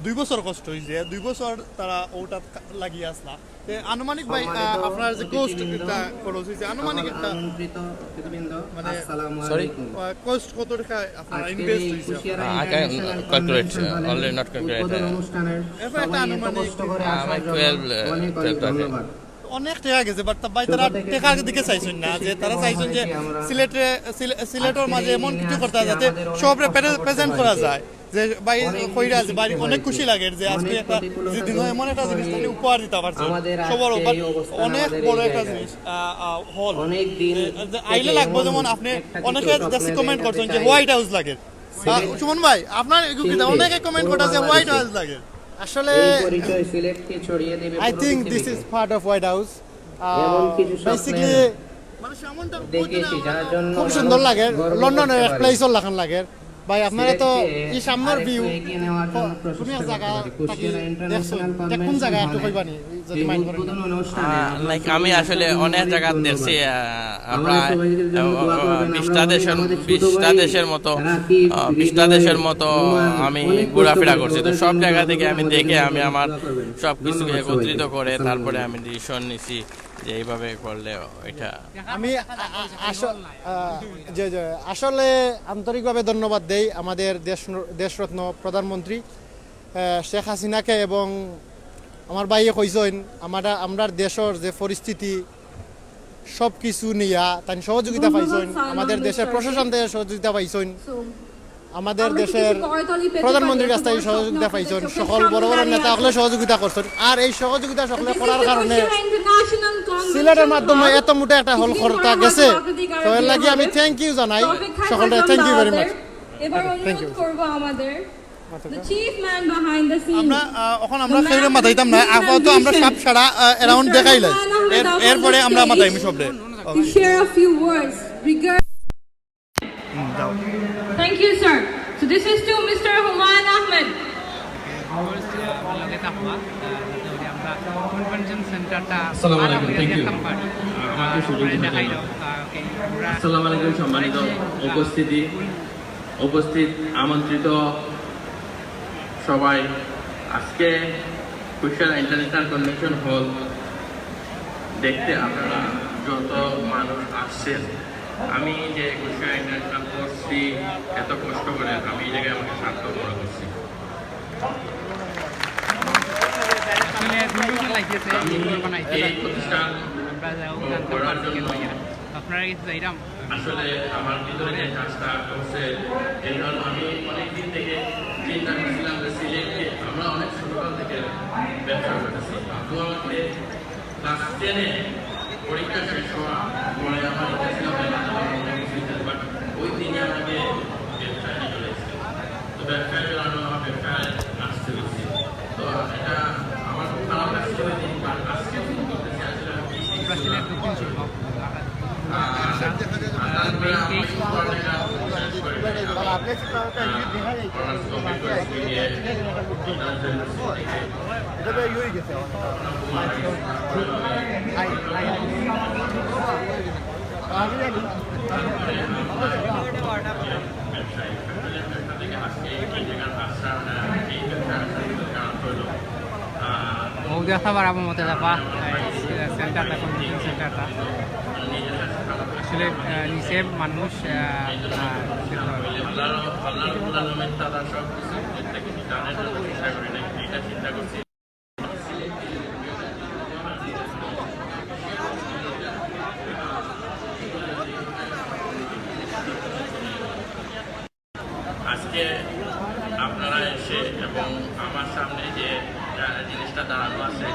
দুই বছর কষ্ট হইছে, দুই বছর তারা ওটা লাগিয়ে আসলা। তে আনুমানিক ভাই, আহ, আপনার যে কস্ট এটা খরচ হইছে, আনুমানিক একটা, মানে, কস্ট কত টাকা আপনার ইনভেস্ট হইছে? I can calculate, uh, only not calculate, uh, এরপর একটা আনুমানিক। Uh, like twelve, uh, twelve thousand। অনেক টাকা গেছে, বাট ভাই তারা টাকার দিকে চাইছইন না, যে তারা চাইছইন যে সিলেটে, সিলে-, সিলেটর মাঝে এমন কিছু করতে হয় যাতে সবরে প্রে-, প্রেজেন্ট করা যায়। যে ভাই কইরা আছে, ভাই অনেক খুশি লাগে যে আজকে একটা, যে দিনও এমন একটা জিনিস তাকে উপহার দিতে পারছে সবার উপর। অনেক বড় একটা জিনিস, আহ, আহ, হল। যে, যে আইলে লাগবো, যেমন আপনি অনেকে দেখছি কমেন্ট করছেন যে হোয়াইট হাউস লাগে। আহ, সুমন ভাই, আপনার এগুলো কি, অনেকে কমেন্ট করছে যে হোয়াইট হাউস লাগে। আসলে, I think this is part of White House। আহ, basically, খুব সুন্দর লাগে, লন্ডনের এক প্লেসর লাখান লাগে। ভাই, আপনারা তো এই সামনের ভিউ, তুমি এক জায়গা থাকি দেখছো, এটা কোন জায়গা একটু কইবানি যদি মাইন্ড করেন না? আহ, like, আমি আসলে অনেক জায়গা দেখছি, আহ, প্রায়, আহ, বিশটা দেশের, বিশটা দেশের মতো, আহ, বিশটা দেশের মতো আমি ঘোরাফেরা করছি। তো সব জায়গা থেকে আমি দেখে আমি আমার সব কিছু একত্রিত করে তারপরে আমি ডিসিশন নিছি যে এইভাবে করলে এটা। আমি আ-, আ-, আস-, আ, যে, যে, আসলে আন্তরিকভাবে ধন্যবাদ দেই আমাদের দেশ, দেশরত্ন প্রধানমন্ত্রী, আহ, শেখ হাসিনাকে, এবং আমার ভাইয়ে কইছইন, আমরা, আমরার দেশর যে পরিস্থিতি, সব কিছু নিয়া তাইন সহযোগিতা পাইছইন, আমাদের দেশের প্রশাসন থেকে সহযোগিতা পাইছইন, আমাদের দেশের প্রধানমন্ত্রীর কাছ থেকে সহযোগিতা পাইছইন, সকল বড় বড় নেতা সকলে সহযোগিতা করছইন। আর এই সহযোগিতা সকলে করার কারণে সিলেটের মাধ্যমে এত মোটা একটা হল করতা গেছে, তো এর লাগি আমি থ্যাংক ইউ জানাই সকলকে। Thank you very much। এবার অনুরোধ করব আমাদের the chief man behind the scene, আমরা, আহ, এখন আমরা কেউরে মাতাইতাম না, আপাতত আমরা সব সারা, আহ, অ্যারাউন্ড দেখাইলাই, এর, এরপরে আমরা মাতাইমু সবরে। To share a few words regarding Thank you, sir. So this is to Mister Humayun Ahmed. লগে থাকবা, আহ, যাতে করে আমরা কনভেনশন সেন্টারটা আসসালামু আলাইকুম, thank you। দেখতাম পারি। আহ, আমাকে সুযোগ করে দিতে দেখাইলো, আহ, okay, আমরা আসসালামু আলাইকুম, সম্মানিত উপস্থিতি, উপস্থিত আমন্ত্রিত সবাই, আজকে কুশিয়ারা ইন্টারন্যাশনাল কনভেনশন হল দেখতে আপনারা যত মানুষ আসছেন, আমি যে কুশিয়ারা ইন্টারন্যাশনাল করছি এত কষ্ট করে, আমি এই জায়গায় আমাকে সার্থক মনে করছি। আসলে দুই বছর লাগিয়েছে এই ঘর বানাইতে। এই প্রতিষ্ঠান আমরা যাও জানতাম পারছি কেন ইয়া। আপনারা এই যাইরাম। আসলে আমার ভিতরে যে কাজটা করছে, এই কারণে আমি অনেকদিন থেকে চিন্তা করছিলাম যে সিলেটে আমরা অনেক ছোটকাল থেকে ব্যবসা করতেছি। আপু আমাকে ক্লাস টেনে পরীক্ষা শেষ হওয়ার পরে আমার ইচ্ছা ছিল মেলাতে আমার মনে কিছু ইচ্ছা, but ওই দিনই আমাকে ব্যবসায় নিয়ে চলে এসেছিল। তো ব্যবসায় জড়ানো, আমার ব্যবসায় আসতে হয়েছে। তো এটা আমার খুব খারাপ লাগছিল ওই দিন, but আজকে ফিল করতেছি আসলে আমি কি শিখছিলাম। আহ, আহ, আমি পড়ালেখা শেষ করে, আহ, অনার্স কমপ্লিট করেছি বিবিএ। এটা তো ইয়ে হয়ে গেছে। ও দেখা আবার আমার মতে দেখা, এই সেন্টারটা, কনভেনশন সেন্টারটা। আসলে, আহ, নিচে মানুষ, আহ, আহ, দেখতে পাবে। আল্লাহ, আল্লাহ রাব্বুল আলামিন তারা সব কিছু দেখতে কিন্তু জানে না, চিন্তা করি নাই, এটা চিন্তা করছি। আজকে আপনারা এসে এবং আমার সামনে যে, আহ, জিনিসটা দাঁড়ানো আছে,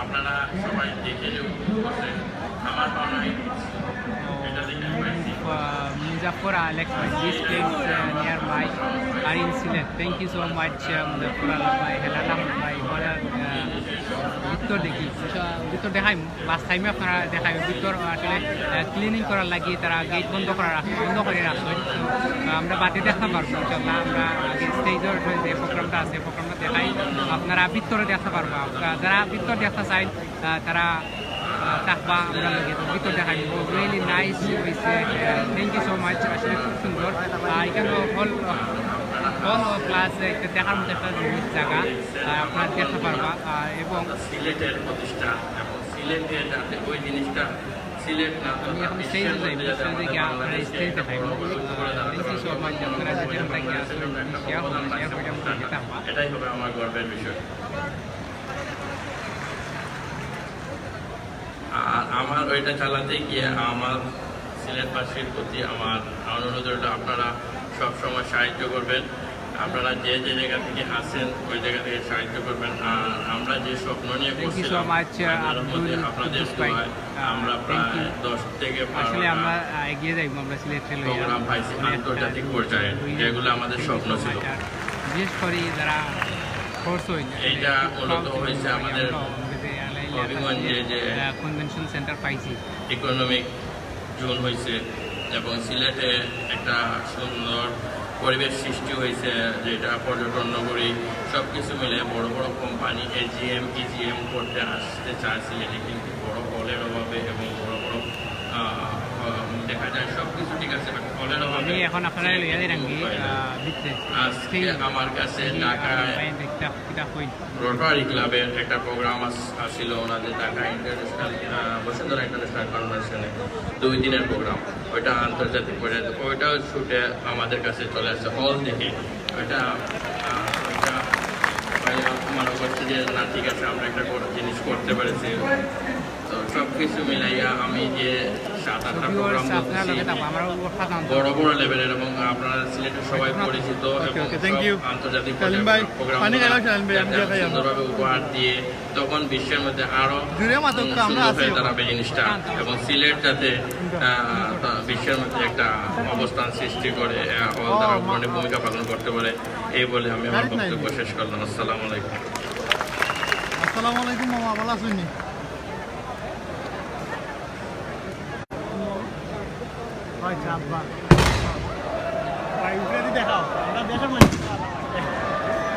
আপনারা সবাই দেখে যে উপভোগ করছেন, আমার মনে হয় এটা দেখে আমি পাইছি। Uh, Muzaffar Alex bhai, this place, uh, nearby are in Sylhet. Thank you so much, uh, Muzaffar Alex bhai, Helal Ahmed bhai, বলে, uh, ভিতর দেখি, ভিতর দেখাই, লাস্ট টাইমে আপনারা দেখাই, ভিতর আসলে, আহ, ক্লিনিং করার লাগি তারা গেট বন্ধ করার রাখছে, বন্ধ করে রাখছে। তো, আহ, আমরা বাদে দেখা পারবো ইনশাল্লাহ। আমরা আগে স্টেজর যে প্রোগ্রামটা আছে, প্রোগ্রামটা দেখাই, আপনারা ভিতরে দেখা পারবো। আপনারা যারা ভিতর দেখা চাই, আহ, তারা, আহ, থাকবা, আমরা লগে ভিতর দেখাই দিব। Really nice হইছে। আহ, thank you so much। আসলে খুব সুন্দর। আহ, এখানে হল, হল প্লাস একটা দেখার মতো একটা জিনিস জায়গা, আহ, আপনারা দেখতে পারবা। আহ, এবং সিলেটের প্রতিষ্ঠা এবং সিলেটে যাতে ওই জিনিসটা সিলেট না, আমি এখন স্টেজে যাই, স্টেজে গিয়ে আপনারা স্টেজ দেখাই। আহ, thank you so much। আপনারা যেখান থেকে আসলে শেয়ার করবেন, শেয়ার করে আমাকে দিতে পারবা। এটাই হবে আমার গর্বের বিষয়। আর আমার ওইটা চালাতে গিয়ে আমার সিলেটবাসীর প্রতি আমার অনুরোধ রইল, আপনারা সব সময় সাহায্য করবেন। আপনারা যে যে জায়গা থেকে আসেন, ওই জায়গা থেকে সাহায্য করবেন। আর আমরা যে স্বপ্ন নিয়ে Thank you so করছিলাম, much, uh, আল্লাহর রহমতে আব্দুল আপনাদের কুদ্দুস ভাই। দোয়ায় আহ, আমরা thank প্রায় you। দশ থেকে বারোটা আসলে আমরা, আহ, এগিয়ে যাইব, আমরা সিলেটে লইয়া। প্রোগ্রাম পাইছি মানে একটা আন্তর্জাতিক পর্যায়ে, thank you যেগুলো আমাদের so স্বপ্ন ছিল। Much। আর বিশেষ করে যারা ফোর্স হইল, এইটা মানে, মূলত proud হয়েছে feel আমাদের করি আমরা যে আলাইল হবিগঞ্জে যে, আহ, কনভেনশন সেন্টার পাইছি। ইকোনমিক জোন হয়েছে এবং সিলেটে একটা সুন্দর পরিবেশ সৃষ্টি হয়েছে, যেটা পর্যটন নগরী, সব কিছু মিলে বড় বড় কোম্পানি এজিএম, ইজিএম করতে আসতে চায় সিলেটে, কিন্তু বড় হলের অভাবে এবং বড় বড়, আহ, আহ, দেখা যায় সব কিছু ঠিক আছে, but হলের অভাবে আমি এখন আপনারা সিলেট লইয়া কিন্তু দিলাম কি, মুখ পায় না। আহ, ভিতরে। আজকে আমার কাছে ঢাকায় দেখতে, কিতা কই? রোটারি ক্লাবের একটা প্রোগ্রাম আস-, আসছিল ওনাদের ঢাকা ইন্টারন্যাশনাল, আহ, বসুন্ধরা ইন্টারন্যাশনাল কনভেনশনে দুই দিনের প্রোগ্রাম, ওইটা আন্তর্জাতিক পর্যায়ে, তো ওইটাও ছুটে আমাদের কাছে চলে আসছে হল থেকে। ওইটা, আহ, ওইটা ভাই মনে করছে যে না, ঠিক আছে, আমরা একটা বড় জিনিস করতে পেরেছি। তো সব কিছু মিলাইয়া আমি যে সাত আটটা প্রোগ্রাম করতেছি, বড় বড় লেভেলের, এবং আপনারা সিলেটের সবাই পরিচিত এবং আন্তর্জাতিক পর্যায়ে প্রোগ্রাম সুন্দরভাবে উপহার দিয়ে তখন বিশ্বের মধ্যে আরো সুন্দর হয়ে দাঁড়াবে জিনিসটা, এবং সিলেট যাতে, আহ, তা বিশ্বের মধ্যে একটা অবস্থান সৃষ্ি করে, আহ, হল তারা অগ্রণী ভূমিকা পালন করতে পারে। এই বলে আমি আমার বক্তব্য শেষ করলাম। আসসালামু আলাইকুম। আসসালামু আলাইকুম মামা, ভালো আছেন নি? ভাই, চাপ বা। ভাই, উপরে দিয়ে দেখাও। আমরা দেশের মানুষ।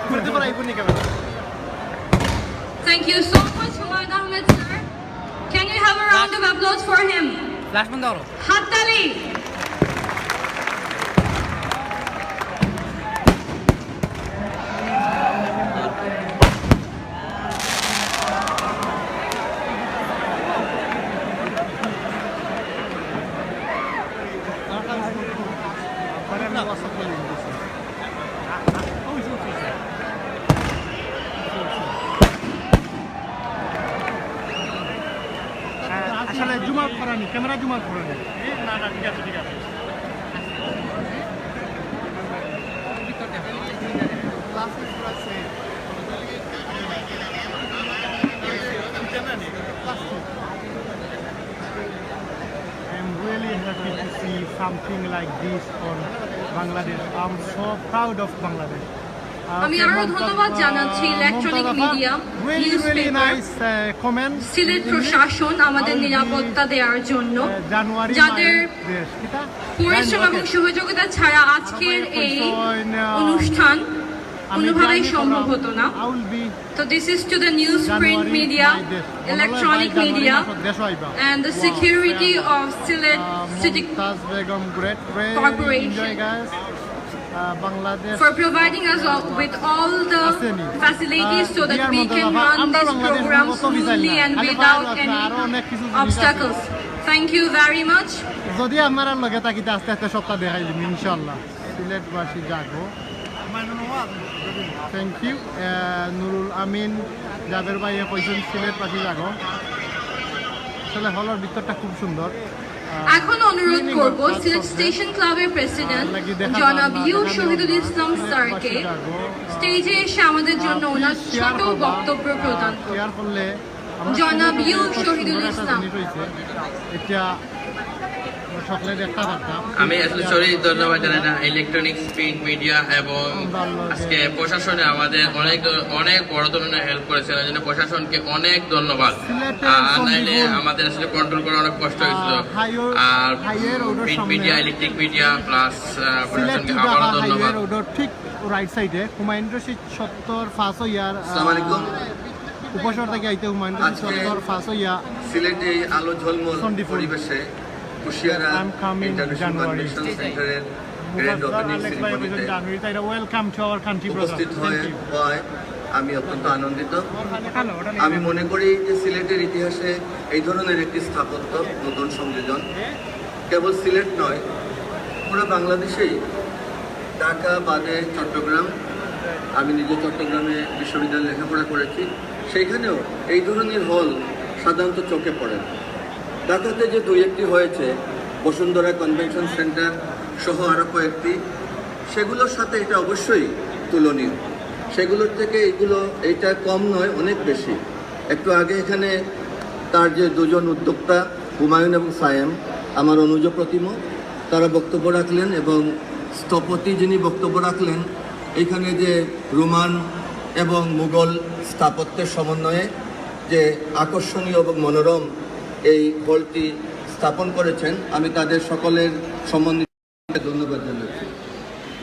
ঘুরতে পারা, এই ঘুরনি camera. Thank you so much, Humayun Ahmed sir. Can you have a round of applause for him? Flash বন্ধ করো। হাততালি। জুমার ফরানি, ক্যামেরা জুমার ফরানি। I am really happy to see something like this on Bangladesh. I'm so proud of Bangladesh. আমি আরো ধন্যবাদ জানাচ্ছি ইলেকট্রনিক মিডিয়া, নিউজপেপার, সিলেট প্রশাসন আমাদের নিরাপত্তা দেওয়ার জন্য, যাদের পরিশ্রম এবং সহযোগিতা ছাড়া আজকের এই অনুষ্ঠান কোনোভাবেই সম্ভব হতো না। So this is to the news, print media, electronic media, and the security of Sylhet City Corporation for providing us all with all the facilities so that we can run this program smoothly and without any obstacles. Thank you very much. যদি আপনারা লগে থাকিতে আস্তে আস্তে সবটা দেখাই দিন ইনশাআল্লাহ। সিলেটবাসী জাগো। Thank you. নুরুল আমিন জাবের ভাইয়ে কইছেন সিলেটবাসী জাগো। আসলে হলর ভিতরটা খুব সুন্দর। এখন অনুরোধ করব সিলেট স্টেশন ক্লাবের প্রেসিডেন্ট জনাব ইউ শহীদুল ইসলাম স্যারকে স্টেজে এসে আমাদের জন্য ওনার ছোট বক্তব্য প্রদান করতে। জনাব ইউ শহীদুল ইসলাম। এটা সকলে দেখতে পারতাম। আমি আসলে সরি ধন্যবাদ জানাই না ইলেকট্রনিক্স, প্রিন্ট মিডিয়া এবং আজকে প্রশাসনে আমাদের অনেক ধর-, অনেক বড় ধরনের হেল্প করেছেন, এই জন্য প্রশাসনকে অনেক ধন্যবাদ। আর নাইলে আমাদের আসলে কন্ট্রোল করা অনেক কষ্ট হয়েছিল। আর print media, electric media plus প্রশাসনকে আবারও ধন্যবাদ। ঠিক রাইট সাইডে হুমায়ুন রশিদ সত্তর পাস হইয়ার, আসসালামু আলাইকুম। উপসর থেকে আইতে হুমায়ুন রশিদ আজকে সত্তর পাস হইয়া সিলেটে এই আলো ঝলমল পরিবেশে কুশিয়ারা ইন্টারন্যাশনাল কনভেনশন সেন্টারের গ্র্যান্ড ওপেনিং সেরিমনিতে ওয়েলকাম টু আওয়ার কান্ট্রি উপস্থিত হয়ে, হওয়ায় আমি অত্যন্ত আনন্দিত। আমি মনে করি যে সিলেটের ইতিহাসে এই ধরনের একটি স্থাপত্য নতুন সংযোজন কেবল সিলেট নয়, পুরো বাংলাদেশেই ঢাকা বাদে চট্টগ্রাম, আমি নিজে চট্টগ্রামে বিশ্ববিদ্যালয়ে লেখাপড়া করেছি, সেইখানেও এই ধরনের হল সাধারণত চোখে পড়ে না। ঢাকাতে যে দুই একটি হয়েছে, বসুন্ধরা কনভেনশন সেন্টার সহ আরও কয়েকটি, সেগুলোর সাথে এটা অবশ্যই তুলনীয়। সেগুলোর থেকে এইগুলো, এইটা কম নয়, অনেক বেশি। একটু আগে এখানে তার যে দুজন উদ্যোক্তা হুমায়ুন এবং সায়েম, আমার অনুজ প্রতিম, তারা বক্তব্য রাখলেন এবং স্থপতি যিনি বক্তব্য রাখলেন, এখানে যে রোমান এবং মুঘল স্থাপত্যের সমন্বয়ে যে আকর্ষণীয় এবং মনোরম এই হলটি স্থাপন করেছেন, আমি তাদের সকলের সম্বন্ধে ধন্যবাদ জানাচ্ছি।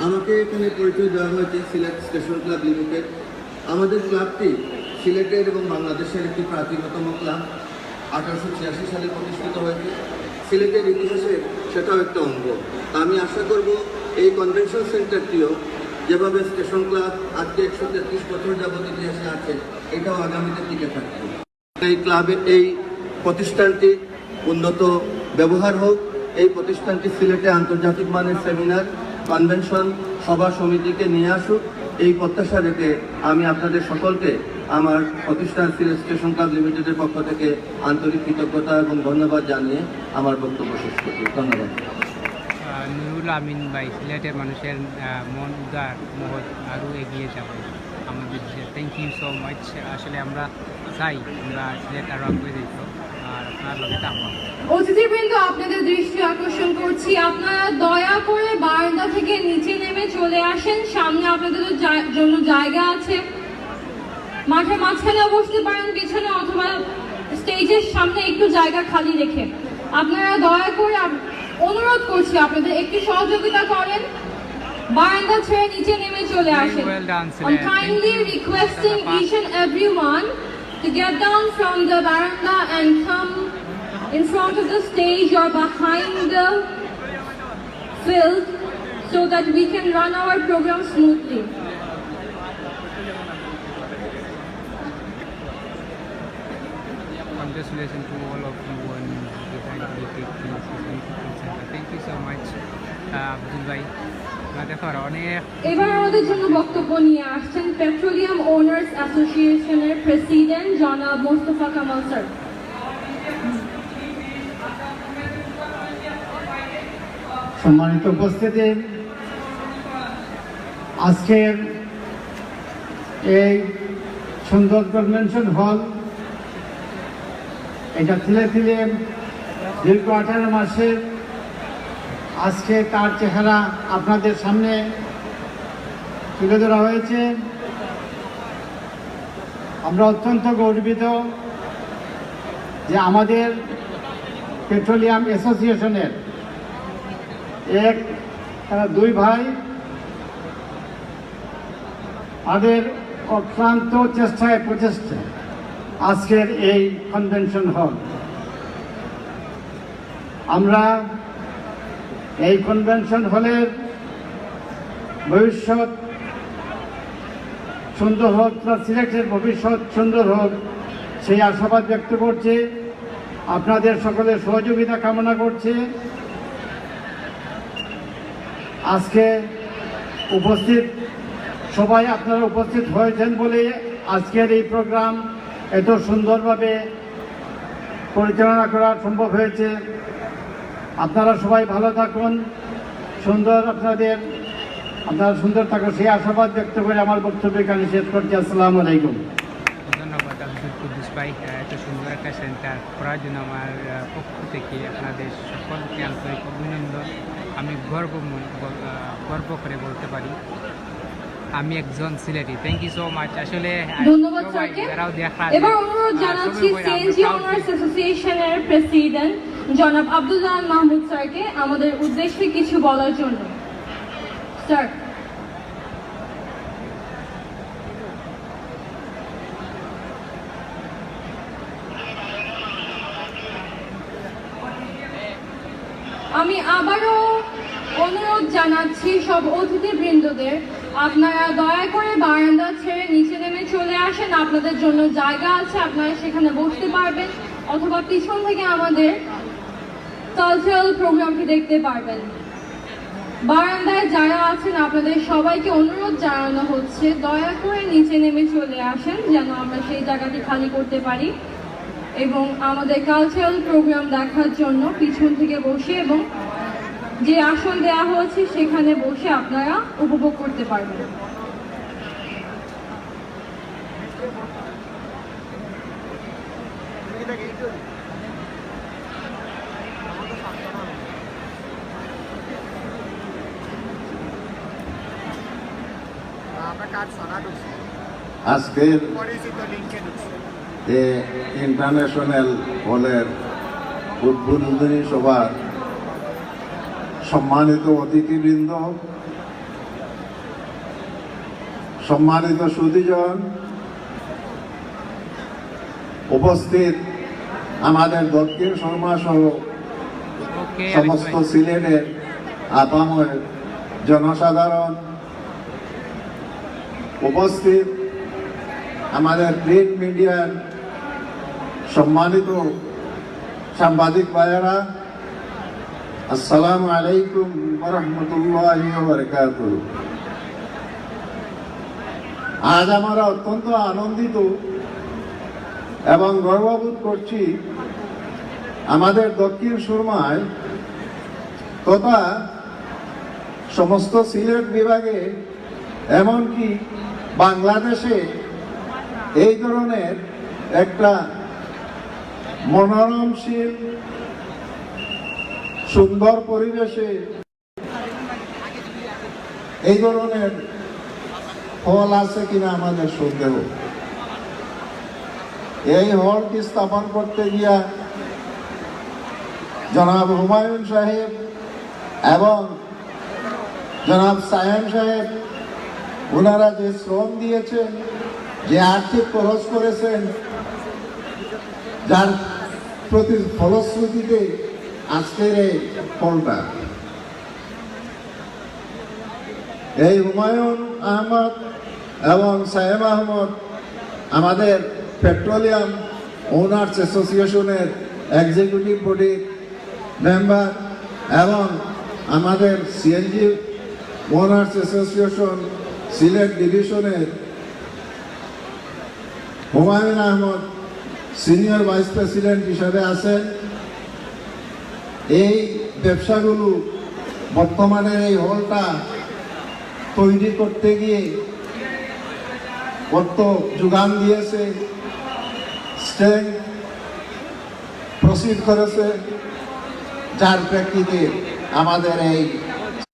আমাকে এখানে পরিচয় দেওয়া হয়েছে সিলেট স্টেশন ক্লাব লিমিটেড। আমাদের ক্লাবটি সিলেটের এবং বাংলাদেশের একটি প্রাচীনতম ক্লাব, আঠারোশো ছিয়াশি সালে প্রতিষ্ঠিত হয়েছে। সিলেটের ইতিহাসে সেটাও একটা অঙ্গ। তা আমি আশা করব এই কনভেনশন সেন্টারটিও যেভাবে স্টেশন ক্লাব আজকে একশো তেত্রিশ বছর যাবত ইতিহাসে আছে, এটাও আগামীতে টিকে থাকবে। এই ক্লাবে এই প্রতিষ্ঠানটি উন্নত ব্যবহার হোক, এই প্রতিষ্ঠানটি সিলেটে আন্তর্জাতিক মানের সেমিনার, কনভেনশন, সভা সমিতিকে নিয়ে আসুক, এই প্রত্যাশা রেখে আমি আপনাদের সকলকে আমার প্রতিষ্ঠান সিলেট স্টেশন ক্লাব লিমিটেডের পক্ষ থেকে আন্তরিক কৃতজ্ঞতা এবং ধন্যবাদ জানিয়ে আমার বক্তব্য শেষ করছি। ধন্যবাদ। আহ, নুরুল আমিন ভাই সিলেটের মানুষের, আহ, মন উদার, মহৎ, আরও এগিয়ে যাবে আমাদের দেশে। Thank you so much। আসলে আমরা চাই আমরা সিলেট আরও আগে যাইতো, আর আপনার লগে থাকবো। অতিথিবৃন্দ, আপনাদের দৃষ্টি আকর্ষণ করছি, আপনারা দয়া করে বারান্দা থেকে নিচে নেমে চলে আসেন। সামনে আপনাদের জা-, জন্য জায়গা আছে, মাঠের মাঝখানেও বসতে পারেন, পিছনে অথবা স্টেজের সামনে একটু জায়গা খালি রেখে। আপনারা দয়া করে আপ-, অনুরোধ করছি আপনাদের একটু সহযোগিতা করেন। বারান্দা ছেড়ে নিচে নেমে চলে আসেন। Well done, Sylhet. I'm kindly requesting each and everyone to get down from the veranda and come in front of the stage or behind the field so that we can run our program smoothly. Congratulations to all of you on the Bangalore Tech Center. Thank you so much, uh, Abdul ভাই। আহ, দেখো, অনেক এবার আমাদের জন্য বক্তব্য নিয়ে আসছেন petroleum owners অ্যাসোসিয়েশনের প্রেসিডেন্ট জনাব মোস্তফা কামাল স্যার। সম্মানিত উপস্থিতি, আজকের এই সুন্দর কনভেনশন হল, এটা তিলে তিলে দীর্ঘ আঠারো মাসের, আজকে তার চেহারা আপনাদের সামনে তুলে ধরা হয়েছে। আমরা অত্যন্ত গর্বিত যে আমাদের পেট্রোলিয়াম অ্যাসোসিয়েশনের এক, তারা দুই ভাই, তাদের অক্লান্ত চেষ্টায় প্রচেষ্টায় আজকের এই কনভেনশন হল। আমরা এই কনভেনশন হলের ভবিষ্যৎ সুন্দর হোক, বা সিলেটের ভবিষ্যৎ সুন্দর হোক, সেই আশাবাদ ব্যক্ত করছি। আপনাদের সকলের সহযোগিতা কামনা করছি। আজকে উপস্থিত সবাই, আপনারা উপস্থিত হয়েছেন বলেই আজকের এই প্রোগ্রাম এত সুন্দরভাবে পরিচালনা করা সম্ভব হয়েছে। আপনারা সবাই ভালো থাকুন, সুন্দর আপনাদের, আপনারা সুন্দর থাকুন, সেই আশাবাদ ব্যক্ত করে আমার বক্তব্য এখানে শেষ করছি। আসসালামু আলাইকুম। ধন্যবাদ আব্দুল কুদ্দুস ভাই, আহ, এত সুন্দর একটা সেন্টার করার জন্য আমার, আহ, পক্ষ থেকে আপনাদের সকলকে আন্তরিক অভিনন্দন। আমি গর্ব মন-, গ-, আহ, গর্ব করে বলতে পারি আমি একজন Sylheti. Thank you so much। আসলে, আহ, ধন্যবাদ সবাই স্যারকে। যারাও দেখা এবার অনুরোধ আহ, জানাচ্ছি সবাই বলে আমরা সিএনজি proud অনার্স feel। অ্যাসোসিয়েশনের প্রেসিডেন্ট জনাব আব্দুল্লাহ আল মাহমুদ স্যারকে আমাদের উদ্দেশ্যে কিছু বলার জন্য। স্যার। আমি আবারও অনুরোধ জানাচ্ছি সব অতিথিবৃন্দদের, আপনারা দয়া করে বারান্দা ছেড়ে নিচে নেমে চলে আসেন। আপনাদের জন্য জায়গা আছে, আপনারা সেখানে বসতে পারবেন, অথবা পিছন থেকে আমাদের কালচারাল প্রোগ্রামটি দেখতে পারবেন। বারান্দায় যারা আছেন, আপনাদের সবাইকে অনুরোধ জানানো হচ্ছে, দয়া করে নিচে নেমে চলে আসেন, যেন আমরা সেই জায়গাটি খালি করতে পারি এবং আমাদের কালচারাল প্রোগ্রাম দেখার জন্য পিছন থেকে বসে এবং যে আসন দেয়া হয়েছে, সেখানে বসে আপনারা উপভোগ করতে পারবেন। আজকের এই ইন্টারন্যাশনাল হলের উদ্বোধনী সভার সম্মানিত অতিথিবৃন্দ, সম্মানিত সুধীজন, উপস্থিত আমাদের দক্ষিণ সুরমা সহ সমস্ত সিলেটের আপামর জনসাধারণ, উপস্থিত আমাদের প্রিন্ট মিডিয়ার সম্মানিত সাংবাদিক ভাইয়েরা, আসসালামু আলাইকুম ওয়া রাহমাতুল্লাহি ওয়া বারাকাতুহু। আজ আমরা অত্যন্ত আনন্দিত এবং গর্ববোধ করছি আমাদের দক্ষিণ সুরমায় তথা সমস্ত সিলেট বিভাগে, এমনকি বাংলাদেশে এই ধরনের একটা মনোরমশীল সুন্দর পরিবেশে এই ধরনের হল আছে কিনা আমাদের সন্দেহ। এই হলটি স্থাপন করতে গিয়া জনাব হুমায়ুন সাহেব এবং জনাব সায়েম সাহেব, ওনারা যে শ্রম দিয়েছেন, যে আর্থিক খরচ করেছেন, যার প্রতি ফলশ্রুতিতে আজকের এই ফলটা। এই হুমায়ুন আহমদ এবং সায়েম আহমদ আমাদের পেট্রোলিয়াম ওনার্স অ্যাসোসিয়েশনের এক্সিকিউটিভ বডির মেম্বার এবং আমাদের সিএনজি ওনার্স অ্যাসোসিয়েশন সিলেট ডিভিশনের হুমায়ুন আহমদ সিনিয়র ভাইস প্রেসিডেন্ট হিসাবে আছেন। এই ব্যবসাগুলো বর্তমানে এই হলটা তৈরি করতে গিয়ে অর্থ যোগান দিয়েছে, স্ট্যান্ড প্রস্তুত করেছে, যার প্রেক্ষিতে আমাদের এই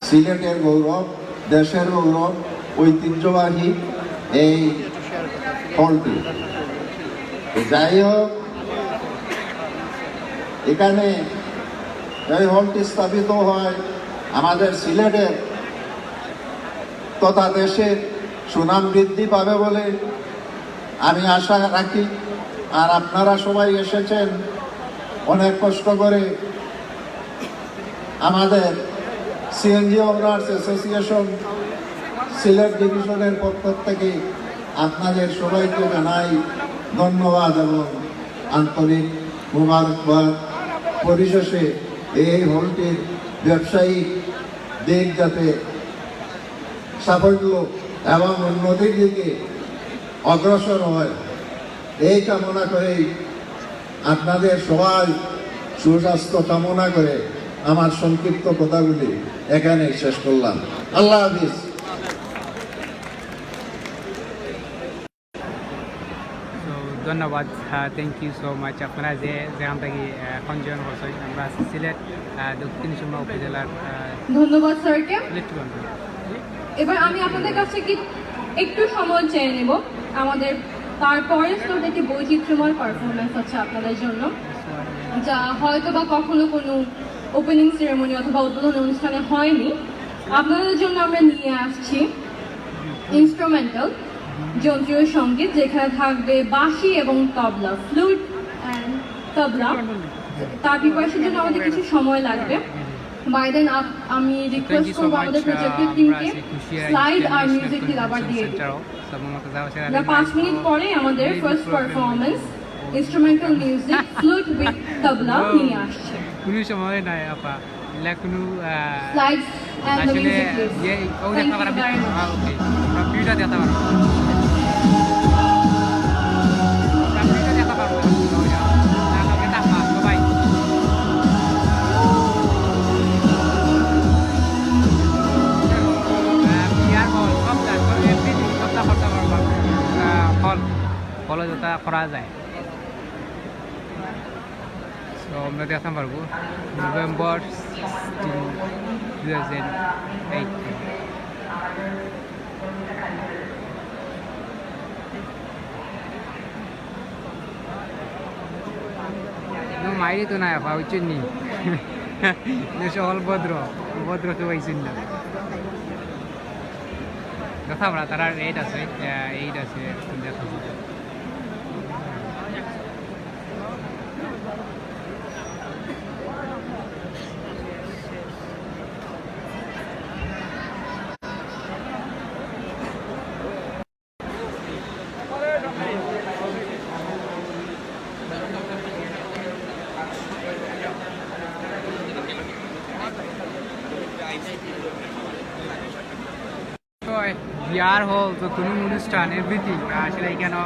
সিলেটের গৌরব, দেশের গৌরব, ঐতিহ্যবাহী এই হলটি। তো যাই হোক, এখানে এই হলটি স্থাপিত হয় আমাদের সিলেটের তথা দেশের সুনাম বৃদ্ধি পাবে বলে আমি আশা রাখি। আর আপনারা সবাই এসেছেন অনেক কষ্ট করে। আমাদের সিএনজি ওনার্স অ্যাসোসিয়েশন সিলেট ডিভিশনের পক্ষ থেকে আপনাদের সবাইকে জানাই ধন্যবাদ এবং আন্তরিক মোবারকবাদ। পরিশেষে এই হলটির ব্যবসায়িক দিক যাতে সাফল্য এবং উন্নতির দিকে অগ্রসর হয়, এই কামনা করেই আপনাদের সবাই সুস্বাস্থ্য কামনা করে আমার সংক্ষিপ্ত কথাগুলি এখানে শেষ করলাম। আল্লাহ হাফিজ। তো ধন্যবাদ, থ্যাংক ইউ সো মাচ। আপনারা যে যেখান থেকে এখন জয়েন করছেন, আমরা আছি সিলেট আহ, দক্ষিণ সুরমা উপজেলার আহ, ধন্যবাদ স্যারকে। সিলেটগঞ্জ। এবার আমি আপনাদের কাছ থেকে একটু সময় চেয়ে নেব। আমাদের তারপরে স্লোতে একটি বৈচিত্র্যময় পারফরমেন্স আছে আপনাদের জন্য, যা হয়তো বা কখনো কোনো ওপেনিং সেরেমনি অথবা উদ্বোধনী অনুষ্ঠানে হয়নি। আপনাদের জন্য আমরা নিয়ে আসছি ইনস্ট্রুমেন্টাল যন্ত্রীয় সঙ্গীত, যেখানে থাকবে বাঁশি এবং তবলা, ফ্লুট অ্যান্ড তবলা। তার প্রিপারেশন জন্য আমাদের কিছু সময় লাগবে। বাই দেন আমি রিকোয়েস্ট করবো আমাদের প্রজেক্টর টিমকে স্লাইড আর মিউজিক দিতে আবার দিয়ে দিতে। আমরা পাঁচ মিনিট পরে আমাদের first performance instrumental music flute with tabla নিয়ে আসছে। কোনো সময় নাই আপা, এগুলা কোনো আহ, Slides and the আসলে music, please. ইয়ে ও Thank দেখতে you পারো। very much. হ্যাঁ, ওকে, আমরা ভিউটা দেখতে পারবো। আমরা ভিউটা দেখতে পারবো। না, ওকে, থাক, না, সবাই। আহ, বিয়ার হল, সব জায়গা, সব এভরিথিং, সবটা করতে পারবো। আহ, হল, হলে যেটা করা যায়। তো আমরা দেখতাম পারবো November sixteen, two thousand eighteen. মাইরি তো নাই আপা, বুঝছেন নি? দেশে হল ভদ্র, ভদ্র তো পাইছেন না। কথা বলা, তারা এইট আছে, এইট আছে, এখন দেখা যাবে। বিয়ার হল, যে কোনো অনুষ্ঠান, এভরিথিং আসলে এখানে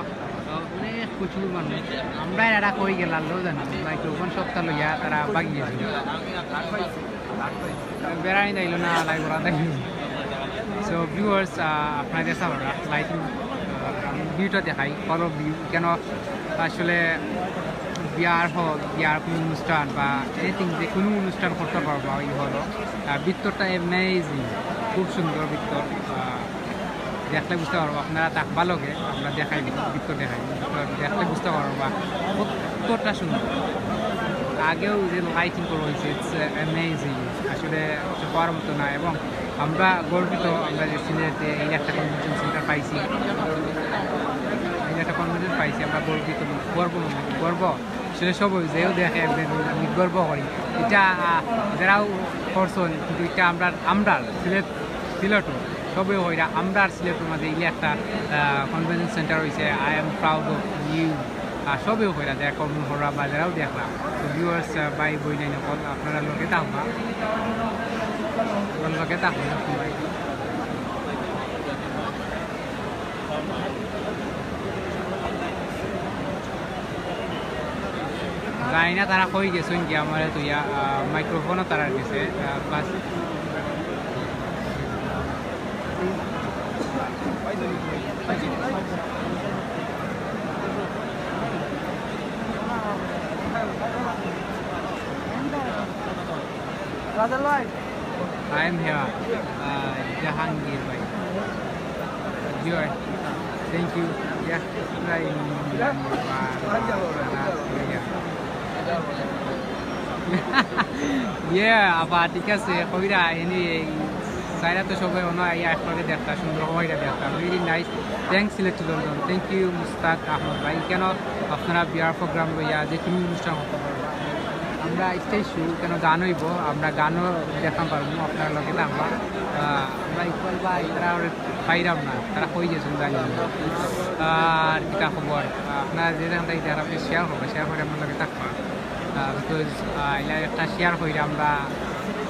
অনেক প্রচুর মানুষ। আমরা এরা কই গেলাম লো জানি, লাইক ওপেন সপ্তাহ লইয়া তারা বাগিয়ে গেছিল। বেড়াই যাইল না, লাই করা দেখি। সো ভিউয়ার্স, আপনারা দেখা পাররা লাইটিং, ভিউটা দেখাই, হল ভিউ কেন আসলে বিয়ার হল, বিয়ার কোনো অনুষ্ঠান বা এনিথিং, যে কোনো অনুষ্ঠান করতে পারবা ওই হলো। ভিতরটা অ্যামেজিং, খুব সুন্দর ভিতর। আহ, দেখলে বুঝতে পারবো, আপনারা থাকবা লগে, আমরা দেখাইব, ভিতর দেখাইব, দেখলে বুঝতে পারবা কতটা সুন্দর। আগেও যে লাইটিং করা হয়েছে, ইটস অ্যামেজিং, আসলে কিছু করার মতো না। এবং আমরা গর্বিত, আমরা যে সিলেটে এই একটা কনভেনশন সেন্টার পাইছি, এই একটা কনভেনশন পাইছি, আমরা গর্বিত, গর্ব, গর্ব। আসলে সব যেও দেখে একদিন আমি গর্ব করি। এটা আহ, যারাও করছেন, কিন্তু এটা আমরা, আমরা সিলেট, সিলেটও সবে হইরা আমরা সিলেটর মাঝে এই একটা কনভেনশন সেন্টার হয়েছে। I am proud of you। আর সবে হইরা দেখো, মহরা বাজারাও দেখলাম। তো ভিউয়ার্স, ভাই বই নাই নকল, আপনারা লগে থাকবা, লগে থাকবা। জানি না তারা কই গেছইন কি, আমারে তো ইয়া, আহ, মাইক্রোফোনও তারার গেছে, আহ, বাস। I am here, uh, Jahangir bhai. Sure. Thank you. Yeah. Yeah, আবার ঠিক আছে, কইরা এনে এই সাইরা তো সবাই অন্য আইয়া একসাথে দেখতা, সুন্দর কইরা দেখতা, really nice. Thanks Sylhet to London, thank you Mushtaq Ahmad ভাই। কেন আপনারা বিয়ার প্রোগ্রাম লইয়া যে কোনো অনুষ্ঠান করতে পারবা, আমরা স্টেজ শো, কেন গান হইব, আমরা গানও দেখাম পারবো, আপনারা লগে থাকবা। আহ, আমরা ইকবাল ভাই তারা পাইলাম না, তারা কই গেছেন জানি না। আর কিতা খবর? আপনারা যে যেখান থেকে দেখেন, আপনি শেয়ার করবেন, শেয়ার করে আমার লগে থাকবা। আহ, because, আহ, এটা একটা শেয়ার কইরা আমরা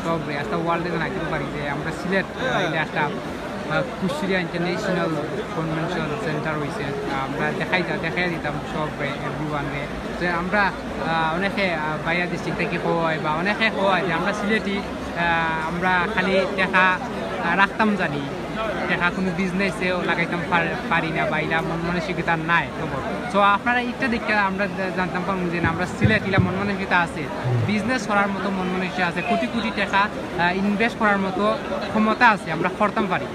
সব একটা ওয়ার্ল্ডে জানাইতে পারি যে আমরা সিলেট, আহ, এটা একটা, আহ, কুশিয়ারা ইন্টারন্যাশনাল কনভেনশন সেন্টার হইছে। আহ, আমরা দেখাই যা, দেখাই দিতাম সব এভরিওয়ানরে। যে আমরা, আহ, অনেকে, আহ, বাইরে ডিস্ট্রিক্ট থেকে হয় বা অনেকে হয় যে আমরা সিলেটি, আহ, আমরা খালি টেকা, আহ, রাখতাম জানি, টেকা কোনো বিজনেসেও লাগাইতাম পার-, পারি না বা এটা মন মানসিকতা নাই খবর। তো আপনারা একটা দেখে আমরা জা-, জানতাম পারবো যে না, আমরা সিলেট ইলা মন মানসিকতা আছে, বিজনেস করার মতো মন মানসিকতা আছে, কোটি কোটি টাকা, আহ, ইনভেস্ট করার মতো ক্ষমতা আছে, আমরা করতাম পারি।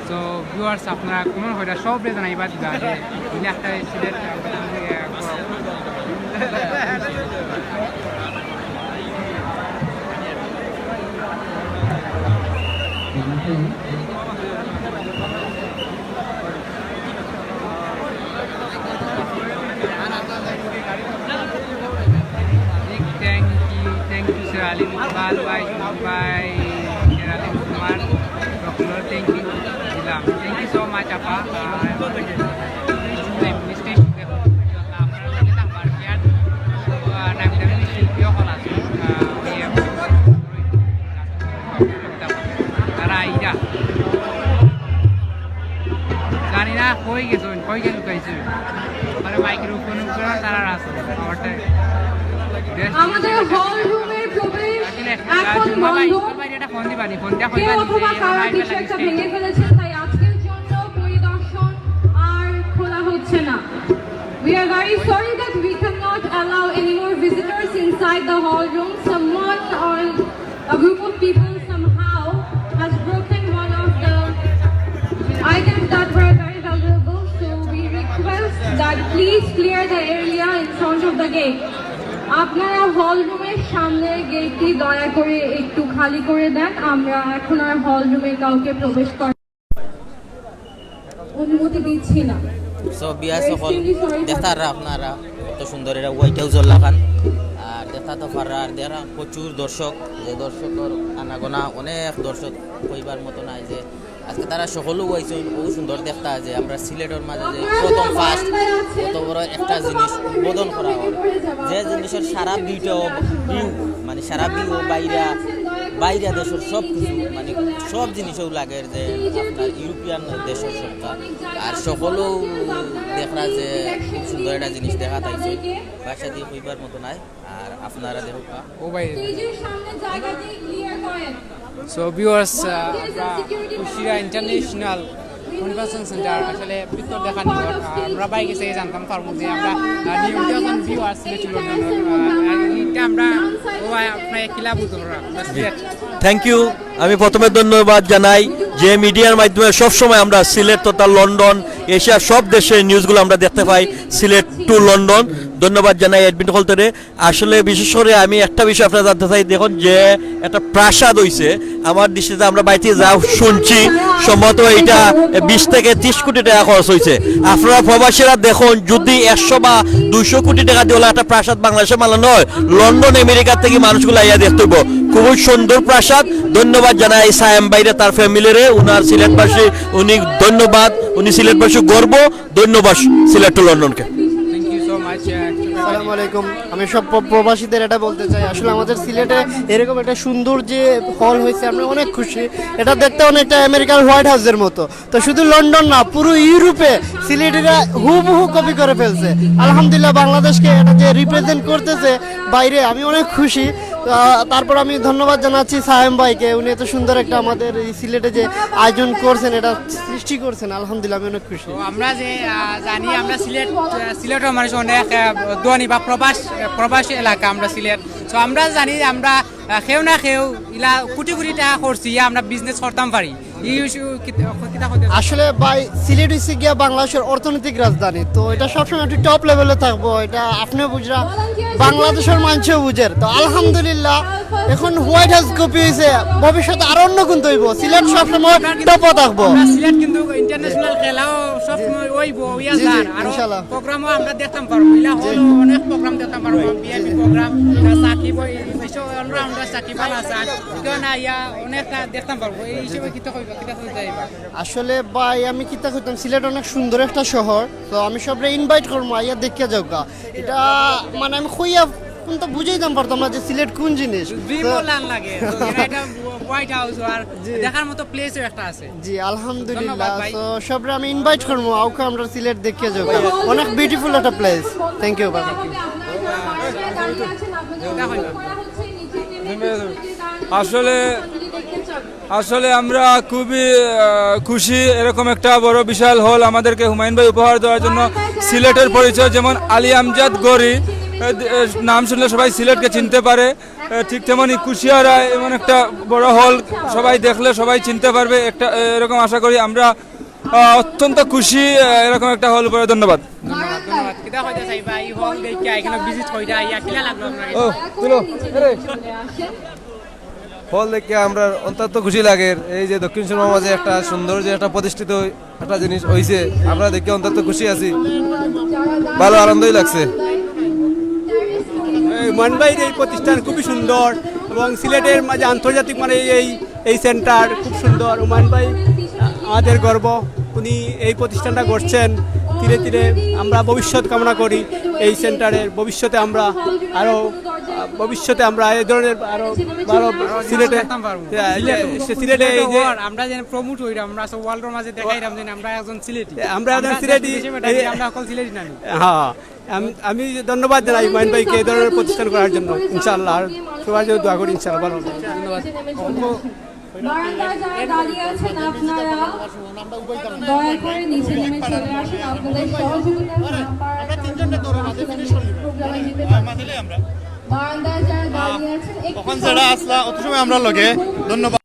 তো ভিউয়ার্স, আপনারা কমেন্ট করে সবরে জানাইবা দিবা যে ইলা একটা সিলেট, আহ, Thank you, thank you, Sir Alim Iqbal bhai, Sir Alim Kumar, Doctor, thank you দিলাম। Thank you so much, আপা। আহ, আপনারা লগে থাকবা, আর শেয়ার, আহ, নামি দামি শিল্পী সকল আছে, আহ, ওই, আহ, তারা আইরা। জানি না কই গেছইন, কই গেল লুকাইছইন। মানে মাইক্রোফোন উপরে তারা আছে। আমারটা বেশ আমাদের হল রুমের প্রবেশ আসলে, আহ, এখন জুম্মা ভাই, বন্ধ। জুম্মা ভাই, এটা ফোন দিবানি, ফোন দিয়া কেউ কইবানি যে অথবা এরা কারোর লাইভে কিছু একটা লাগিয়েছে। ভেঙে ফেলেছে, তাই আজকের জন্য পরিদর্শন আর খোলা হচ্ছে না। We are very sorry that we cannot allow any more visitors inside the hall room. Someone or a group of people somehow has broken one of the items that were very valuable. So we request that please clear the area in front of the gate. আপনারা হল রুমের সামনের গেটটি দয়া করে একটু খালি করে দেন। আমরা এখন আর হল রুমে কাউকে প্রবেশ করার অনুমতি দিচ্ছি না। So, বিয়ার সকল দেখতারা আপনারা কত সুন্দর এটা হোয়াইট হাউসর লাখান। আর দেখতা তো পাররা, আর দেখরা প্রচুর দর্শক, যে দর্শকর আনাগোনা, অনেক দর্শক কইবার মতো নাই যে আজকে তারা সকলেও আইছইন। খুব সুন্দর দেখতা যে আমরা সিলেটর মাঝে যে প্রথম ফার্স্ট কত বড় একটা জিনিস উদ্বোধন করা হয়, যে জিনিসের সারা ভিউ, মানে সারা ভিউ বাইরা, বাইরা দেশর সব কিছু, মানে সব জিনিসও লাগে যে আপনার ইউরোপিয়ান দেশর সবটা। আর সকলেও দেখরা যে খুব সুন্দর একটা জিনিস দেখা পাইছে, ভাষা দিয়ে কইবার মতো নাই। আর আপনারা দেখুক, ও ভাই। স্টেজের সামনে জায়গা দিয়ে ক্লিয়ার করেন। So viewers, আহ, আমরা কুশিয়ারা ইন্টারন্যাশনাল কনভেনশন সেন্টার আসলে ভিতর দেখা নিব। আহ, আমরা বাইরে গেছে জানতাম পারবো যে আমরা, আহ, নিউ ইয়ার্ক ভিউয়ার্স সিলেট লন্ডন, আহ, আর এটা আমরা, ও ভাই, আপনারা কিলা বুঝতে পাররা। জি। Thank you। আমি প্রথমে ধন্যবাদ জানাই যে মিডিয়ার মাধ্যমে সবসময় আমরা সিলেট তথা লন্ডন, এশিয়ার সব দেশের নিউজগুলো আমরা দেখতে পাই সিলেট টু লন্ডন। ধন্যবাদ জানাই অ্যাডমিন হলতরে। আসলে বিশেষ করে আমি একটা বিষয় আপনারা জানতে চাই, দেখুন যে একটা প্রাসাদ হইছে, আমার দৃষ্টিতে আমরা বাড়িতে যা শুনছি সম্ভবত এটা বিশ থেকে ত্রিশ কোটি টাকা খরচ হইছে। আপনারা প্রবাসীরা দেখুন, যদি একশো বা দুইশো কোটি টাকা দিয়ে ওলা একটা প্রাসাদ বাংলাদেশে বানানো হয়, লন্ডন আমেরিকা থেকে মানুষগুলো আইয়া দেখতে হইব। খুবই সুন্দর প্রাসাদ। ধন্যবাদ জানাই সায়েম ভাইরে, তার ফ্যামিলিরে, উনার সিলেটবাসী, উনি ধন্যবাদ, উনি সিলেটবাসী গর্ব। ধন্যবাদ সিলেট টু লন্ডনকে। Thank you so much. আসসালামু আলাইকুম। আমি সব প্র-, প্রবাসীদের এটা বলতে চাই, আসলে আমাদের সিলেটে এরকম একটা সুন্দর যে হল হয়েছে, আমরা অনেক খুশি। এটা দেখতে অনেকটা আমেরিকার হোয়াইট হাউসের মতো। তো শুধু লন্ডন না, পুরো ইউরোপে সিলেটিরা হুবহু কপি করে ফেলছে। আলহামদুলিল্লাহ, বাংলাদেশকে এটা যে রিপ্রেজেন্ট করতেছে বাইরে, আমি অনেক খুশি। আহ, তারপর আমি ধন্যবাদ জানাচ্ছি সায়েম ভাইকে, উনি এত সুন্দর একটা আমাদের এই সিলেটে যে আয়োজন করছেন, এটা সৃষ্টি করছেন। আলহামদুলিল্লাহ, আমি অনেক খুশি। তো আমরা যে, আহ, জানি, আমরা সিলেট, আহ, সিলেটের মানুষ অনেক, আহ, ধনী বা প্রবাস, প্রবাসী এলাকা আমরা সিলেট। তো আমরা জানি, আমরা, আহ, কেউ না কেউ ইলা কোটি কোটি টাকা খরচ করিয়া আমরা বিজনেস করতাম পারি। এই ইস্যু কিতা, কিতা হতে পারে? আসলে ভাই, সিলেট হইছে গিয়া বাংলাদেশের অর্থনৈতিক রাজধানী, তো এটা সবসময় একটু টপ লেভেলে থাকবো, এটা আপনিও বুঝরা, বাংলাদেশের মানুষও বুঝের। তো আলহামদুলিল্লাহ, এখন হোয়াইট হাউস কপি হইছে, ভবিষ্যতে আরো অন্য গুণ হইব। সিলেট সবসময় টপও থাকবো। আমরা সিলেট কিন্তু ইন্টারন্যাশনাল খেলাও সব সময় হইব, হইয়া জি, জি, যার। আরো ইনশাআল্লাহ। প্রোগ্রামও আমরা দেখতাম পারবো, ইলা হলো অনেক প্রোগ্রাম দেখতাম পারবো, ভিআইপি প্রোগ্রাম, সাকিব, এই, এই সব অলরাউন্ডার সাকিব আল হাসান, কেউ না ইয়া অনেকটা দেখতাম পারবো। এই হিসেবে কিতা কইবা, কিতা কইতে চাইবা? আসলে ভাই, আমি কিতা কইতাম, সিলেট অনেক সুন্দর একটা শহর, তো আমি সবরে ইনভাইট করবো, আইয়া দেখিয়া যাওগা। এটা মানে আমি কইয়া কোনটা বুঝাইতাম পারতাম না যে সিলেট কোন জিনিস। ড্রিম তো ল্যান্ড লাগে, তো এরা এটা হোয়াইট হাউস আর জি। দেখার মতো প্লেসও একটা আছে। জি, আলহামদুলিল্লাহ। ধন্যবাদ ভাই। তো সবরে আমি ইনভাইট করবো, আউকা আমরা সিলেট দেখিয়া যাওগা। অনেক বিউটিফুল একটা প্লেস। থ্যাংক ইউ ভাই। আসলে, আসলে আমরা খুবই, আহ, খুশি, এরকম একটা বড় বিশাল হল আমাদেরকে হুমায়ুন ভাই উপহার দেওয়ার জন্য। সিলেটের পরিচয় যেমন আলী আমজাদ গড়ি, আহ, নাম শুনলে সবাই সিলেটকে চিনতে পারে, আহ, ঠিক তেমনই কুশিয়ারা এমন একটা বড় হল, সবাই দেখলে সবাই চিনতে পারবে একটা, আহ, এরকম আশা করি। আমরা, আহ, অত্যন্ত খুশি, আহ, এরকম একটা হল উপরে। ধন্যবাদ। ধন্যবাদ, ধন্যবাদ। কিতা কইতে চাইবা, এই হল দেখিয়া এখানে ভিজিট কইরা আইয়া কিলা লাগলো আপনার? ও, তুলো। হল দেখে আমরা অত্যন্ত খুশি লাগে। এই যে দক্ষিণ সুরমা মাঝে একটা সুন্দর যে একটা প্রতিষ্ঠিত একটা জিনিস হইছে, আমরা দেখে অত্যন্ত খুশি আছি, ভালো আনন্দই লাগছে। এই হুমায়ুন ভাইর এই প্রতিষ্ঠান খুবই সুন্দর এবং সিলেটের মাঝে আন্তর্জাতিক মানে এই, এই সেন্টার খুব সুন্দর। হুমায়ুন ভাই আমাদের গর্ব, উনি এই প্রতিষ্ঠানটা গড়ছেন। ধীরে ধীরে আমরা ভবিষ্যৎ কামনা করি এই সেন্টারের, ভবিষ্যতে আমরা আরও, আহ, ভবিষ্যতে আমরা এই ধরনের আরও ভালো সিলেটে, দেখতাম পারবো। হ্যাঁ, সিলেটও। সে সিলেটে এই যে হওয়ার, আমরা যেন প্রমোট হই, আমরা সব ওয়ার্ল্ডের মাঝে দেখাইলাম যে আমরা একজন সিলেটি। আমরা একজন আমরা সিলেটি। দেশ হিসেবে ডাকি, এই আমরা সকল সিলেটি নানি। হ্যাঁ, আম-, আমি ধন্যবাদ জানাই হুমায়ুন ভাইকে এই ধরনের প্রতিষ্ঠান করার জন্য। ইনশাআল্লাহ, আর সবার জন্য দোয়া করি, ইনশাআল্লাহ ভালো হবে। ধন্যবাদ। বারান্দায় যারা দাঁড়িয়ে আছেন, আপনারা দয়া করে নিচে নেমে চলে আসুন। আপনাদের সহযোগিতার হাত বাড়াতে আমরা প্রোগ্রামে যেতে পারি। বারান্দায় যারা দাঁড়িয়ে আছেন, একটু তখন যেটা আসলা, অত সময় আমরা লগে। ধন্যবাদ।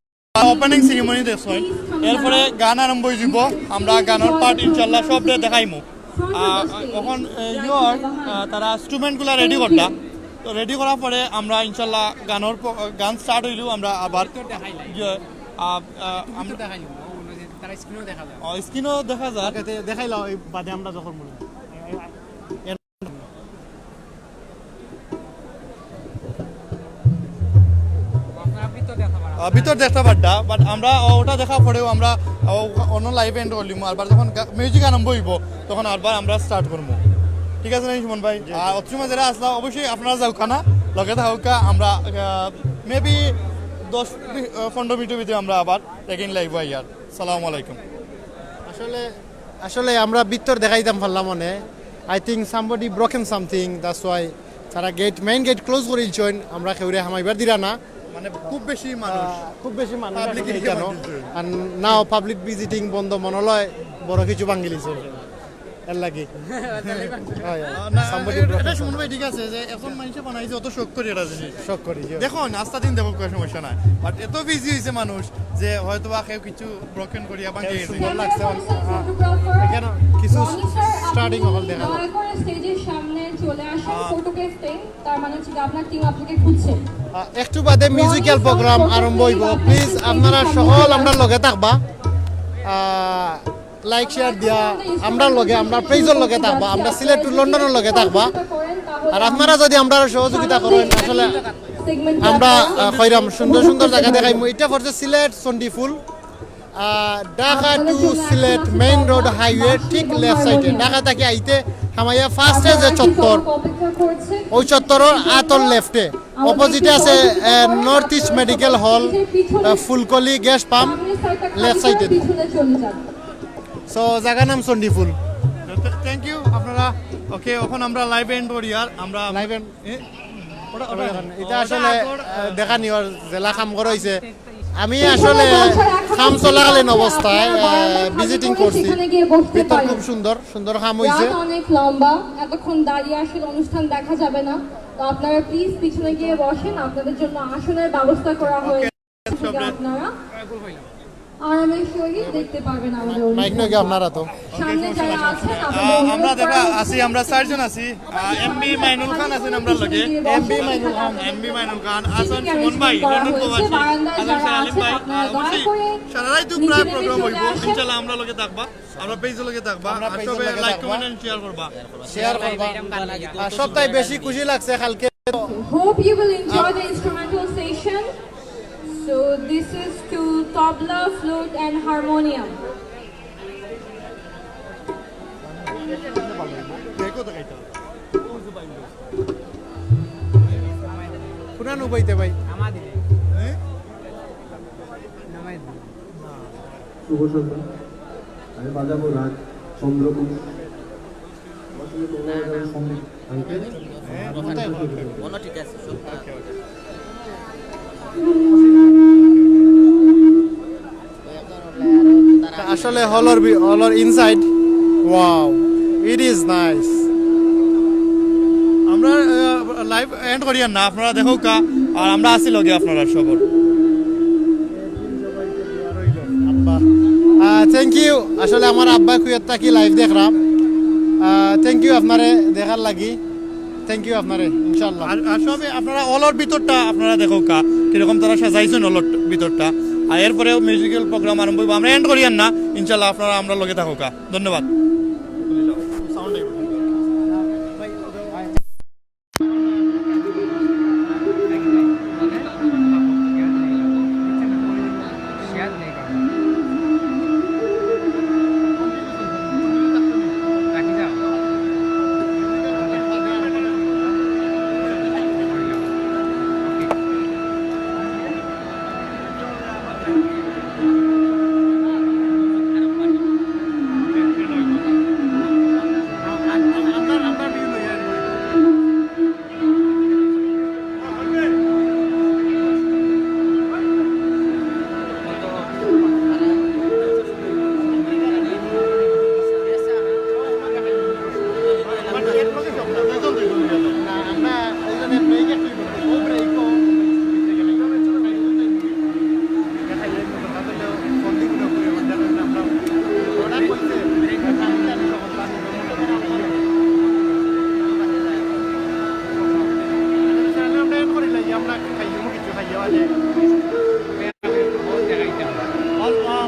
ওপেনিং সেরিমনি দেখছইন, এরপরে গান আরম্ভ হইযিবো। আমরা গানর পার্ট ইনশাআল্লাহ সবরে দেখাইমু। আহ, এখন, আহ, ইয়র, আহ, তারা ইনস্ট্রুমেন্টগুলা রেডি করতা। তো রেডি করার পরে আমরা ইনশাআল্লাহ গানর প-, গান স্টার্ট হইলেও আমরা আবার ভিতর দেখাইলাই। ইয়ে, আহ, আহ, একটু ভিতর আমরা দেখাইলাম, ও, ওই যে তারা স্ক্রিনও দেখা যায়। ও, স্ক্রিনও দেখা যায়। ওকে, তে-, দেখাইলাও, এই বাদে আমরা যখন মনে হয়। আপনারা ভিতর দেখা পারা। আহ, ভিতর দেখতে পারতা, but আমরা, আহ, ওটা দেখা পরেও আমরা, আহ, অন্য লাইভ এন্ড করলিমু। আরবার যখন গা-, মিউজিক আরম্ভ হইব, তখন আরবার আমরা স্টার্ট করবো। ঠিক আছে না সুমন ভাই? আর অত সময় যারা আসলা, অবশ্যই আপনারা যাও খানা, লগে থাকুকা। আমরা, আহ, মেবি দশ, আহ, পনেরো মিনিটের ভিতরে আমরা আবার এগেইন লাইভ আইয়ার। সালামু আলাইকুম। আসলে, আসলে আমরা ভিতর দেখাইতাম পারলাম অনে। I think somebody broken something, that's why তারা গেট, মেইন গেট ক্লোজ করিলছইন, আমরা কেউরে হামাইবার দিরা না। মানে খুব বেশি মানুষ। আহ, খুব বেশি মানুষ পাবলিক আছে এদিকে এখানো। বাড়িছে। আর নাও পাবলিক ভিজিটিং বন্ধ, মনে হয় বড় কিছু ভাঙিলিছে এর লাগি। হয়, হয়। আহ, না, somebody এটা, broken এটা something। সুমন ভাই ঠিক আছে যে এখন মানুষে বানাইছে অত শখ করি এটা জিনিস। শখ করি, জি। দেখো, আস্তা দিন দেখো, কোনো সমস্যা নাই। But এত বিজি হইছে মানুষ যে হয়তো বা কেউ কিছু ব্রোকেন করিয়া ভাঙিয়া গেছে। সুন্দর লাগছে, হ্যাঁ। এখানে কিছু স্টার্টিং হল দেখা যায়। দয়া করে স্টেজের সামনে চলে আসুন, আহ, ফটোগ্রাফ টিম, তার মানে হচ্ছে কি আপনার টিম আপনাকে খুঁজছে। আহ, একটু বাদে মিউজিক্যাল প্রোগ্রাম আরম্ভ হইব। প্লিজ আপনারা সকল আমরা লগে থাকবা। আহ, লাইক শেয়ার দিয়া আমরা লগে, আমরা পেজর লগে থাকবা, আমরা সিলেট টু লন্ডনের লগে থাকবা। আর আপনারা যদি আমরা সহযোগিতা করেন, আসলে আমরা, আহ, কইরাম সুন্দর সুন্দর জায়গা দেখাইমু। এটা পড়ছে সিলেট চণ্ডীফুল। আহ, ঢাকা টু সিলেট মেইন রোড হাইওয়ে ঠিক লেফট সাইডে, ঢাকা থাকি আইতে হামাইয়া ফার্স্টে যে চত্বর, ওই চত্বরর আতর লেফটে, অপোজিটে আছে নর্থ ইস্ট মেডিকেল হল, ফুলকলি গ্যাস পাম্প, লেফট সাইডে। সো জাগার নাম চণ্ডীফুল। থ্যাংক ইউ আপনারা। ওকে, এখন আমরা লাইভ এন্ড করি। আর আমরা লাইভ এন্ড। এটা আসলে দেখা নিওর জেলা কাম করা হইছে। আমি আসলে কাম চলাকালীন অবস্থায় ভিজিটিং করছি। ভিতর খুব সুন্দর সুন্দর কাম হইছে। অনেক লম্বা, এতক্ষণ দাঁড়িয়ে আসলে অনুষ্ঠান দেখা যাবে না। তো আপনারা প্লিজ পিছনে গিয়ে বসেন, আপনাদের জন্য আসনের ব্যবস্থা করা হয়েছে। আপনারা আরামের সহিত দেখতে পারবেন আমাদের মাইক নাকি আপনারা তো। সামনে যারা আছেন, আপনাদের আমরা দেখা আছি, আমরা চারজন আছি। এমবি মাইনুল খান আছেন আমরার লগে। এমবি মাইনুল খান। এমবি মাইনুল খান আছেন, সুমন ভাই, লন্ডন প্রবাসী। বারান্দায় যারা আছেন, আপনারা দয়া করে সারা রাইত প্রায় প্রোগ্রাম হইব। ইনশাআল্লাহ আমরার লগে থাকবা, আমরার পেজর লগে থাকবা। আর সবে লাইক, কমেন্ট এন্ড শেয়ার করবা। শেয়ার করবা। আর সবথেকে বেশি খুশি লাগছে কালকে। Hope you will enjoy the instrumental session. So this is to tabla, flute and harmonium. কোনা নুবাইতে ভাই? শুভ সন্ধ্যা। আমি বাজাবো রাগ চন্দ্রকোষ। আসলে হলর হলর inside, wow, it is nice. আমরা লাইভ এন্ড করিয়ার না, আপনারা দেখউক্কা। আর আমরা আছি লগে আপনারার সবর। আব্বা, থ্যাংক ইউ। আসলে আমার আব্বা কুয়েত থাকি লাইভ দেখরাম। থ্যাংক ইউ আপনারে দেখার লাগি। থ্যাংক ইউ আপনারে, ইনশাআল্লাহ। আর সবে আপনারা হলর ভিতরটা আপনারা দেখউক্কা, কিরকম তারা সাজাইছইন হলর ভিতরটা। আর এরপরে মিউজিক্যাল প্রোগ্রাম আরম্ভ হইব। আমরা এন্ড করিয়ার না, ইনশাআল্লাহ আপনারা আমরার লগে থাকউক্কা। ধন্যবাদ।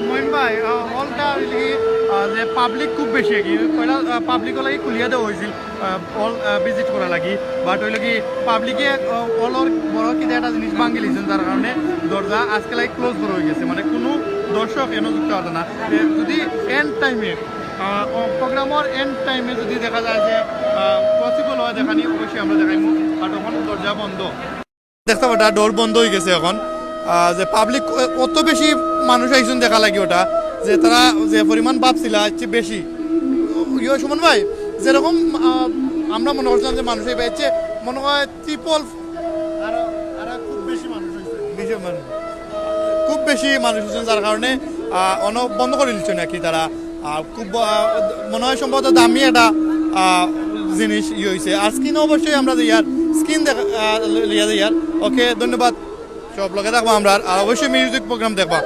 মইন ভাই, হলটা হইল কি, যে পাবলিক খুব বেশি আর কি, পয়লা পাবলিক লাগি খুলিয়া দেওয়া হয়েছিল। হল ভিজিট করা লাগি, বাট হইল কি, পাবলিকে হলর বড় কিতা একটা জিনিস ভাঙ্গি লিছেন, যার কারণে দরজা আজকে লাগি ক্লোজ করা হয়ে গেছে, মানে কোনো দর্শক এনে ঢুকতে পারতো না। যদি এন্ড টাইমে, প্রোগ্রামর এন্ড টাইমে যদি দেখা যায় যে পসিবল হয় দেখানি, অবশ্যই আমরা দেখাইমু, বাট এখন দরজা বন্ধ। দেখতে পাররা, ডোর বন্ধ হয়ে গেছে এখন। যে পাবলিক অত বেশি মানুষ আইছইন দেখা লাগি ওটা, যে তারা যে পরিমাণ ভাবছিলা, এর চেয়ে বেশি। ইয়ে সুমন ভাই, যেরকম আমরা মনে করছিলাম যে মানুষ এই বাইরে মনে হয় ট্রিপল, আরো আরো খুব বেশি মানুষ হইছে। বেশি মানুষ, খুব বেশি মানুষ হইছে, যার কারণে অনেক বন্ধ করে দিচ্ছে নাকি তারা। খুব মনে হয় সম্ভবত দামি একটা জিনিস ইয়ে হইছে। আর স্ক্রিন অবশ্যই আমরা ইয়ার স্ক্রিন দেখা, লিয়া ইয়ার। ওকে, ধন্যবাদ। সব লগে থাকবা আমরা, আর অবশ্যই মিউজিক প্রোগ্রাম দেখবা।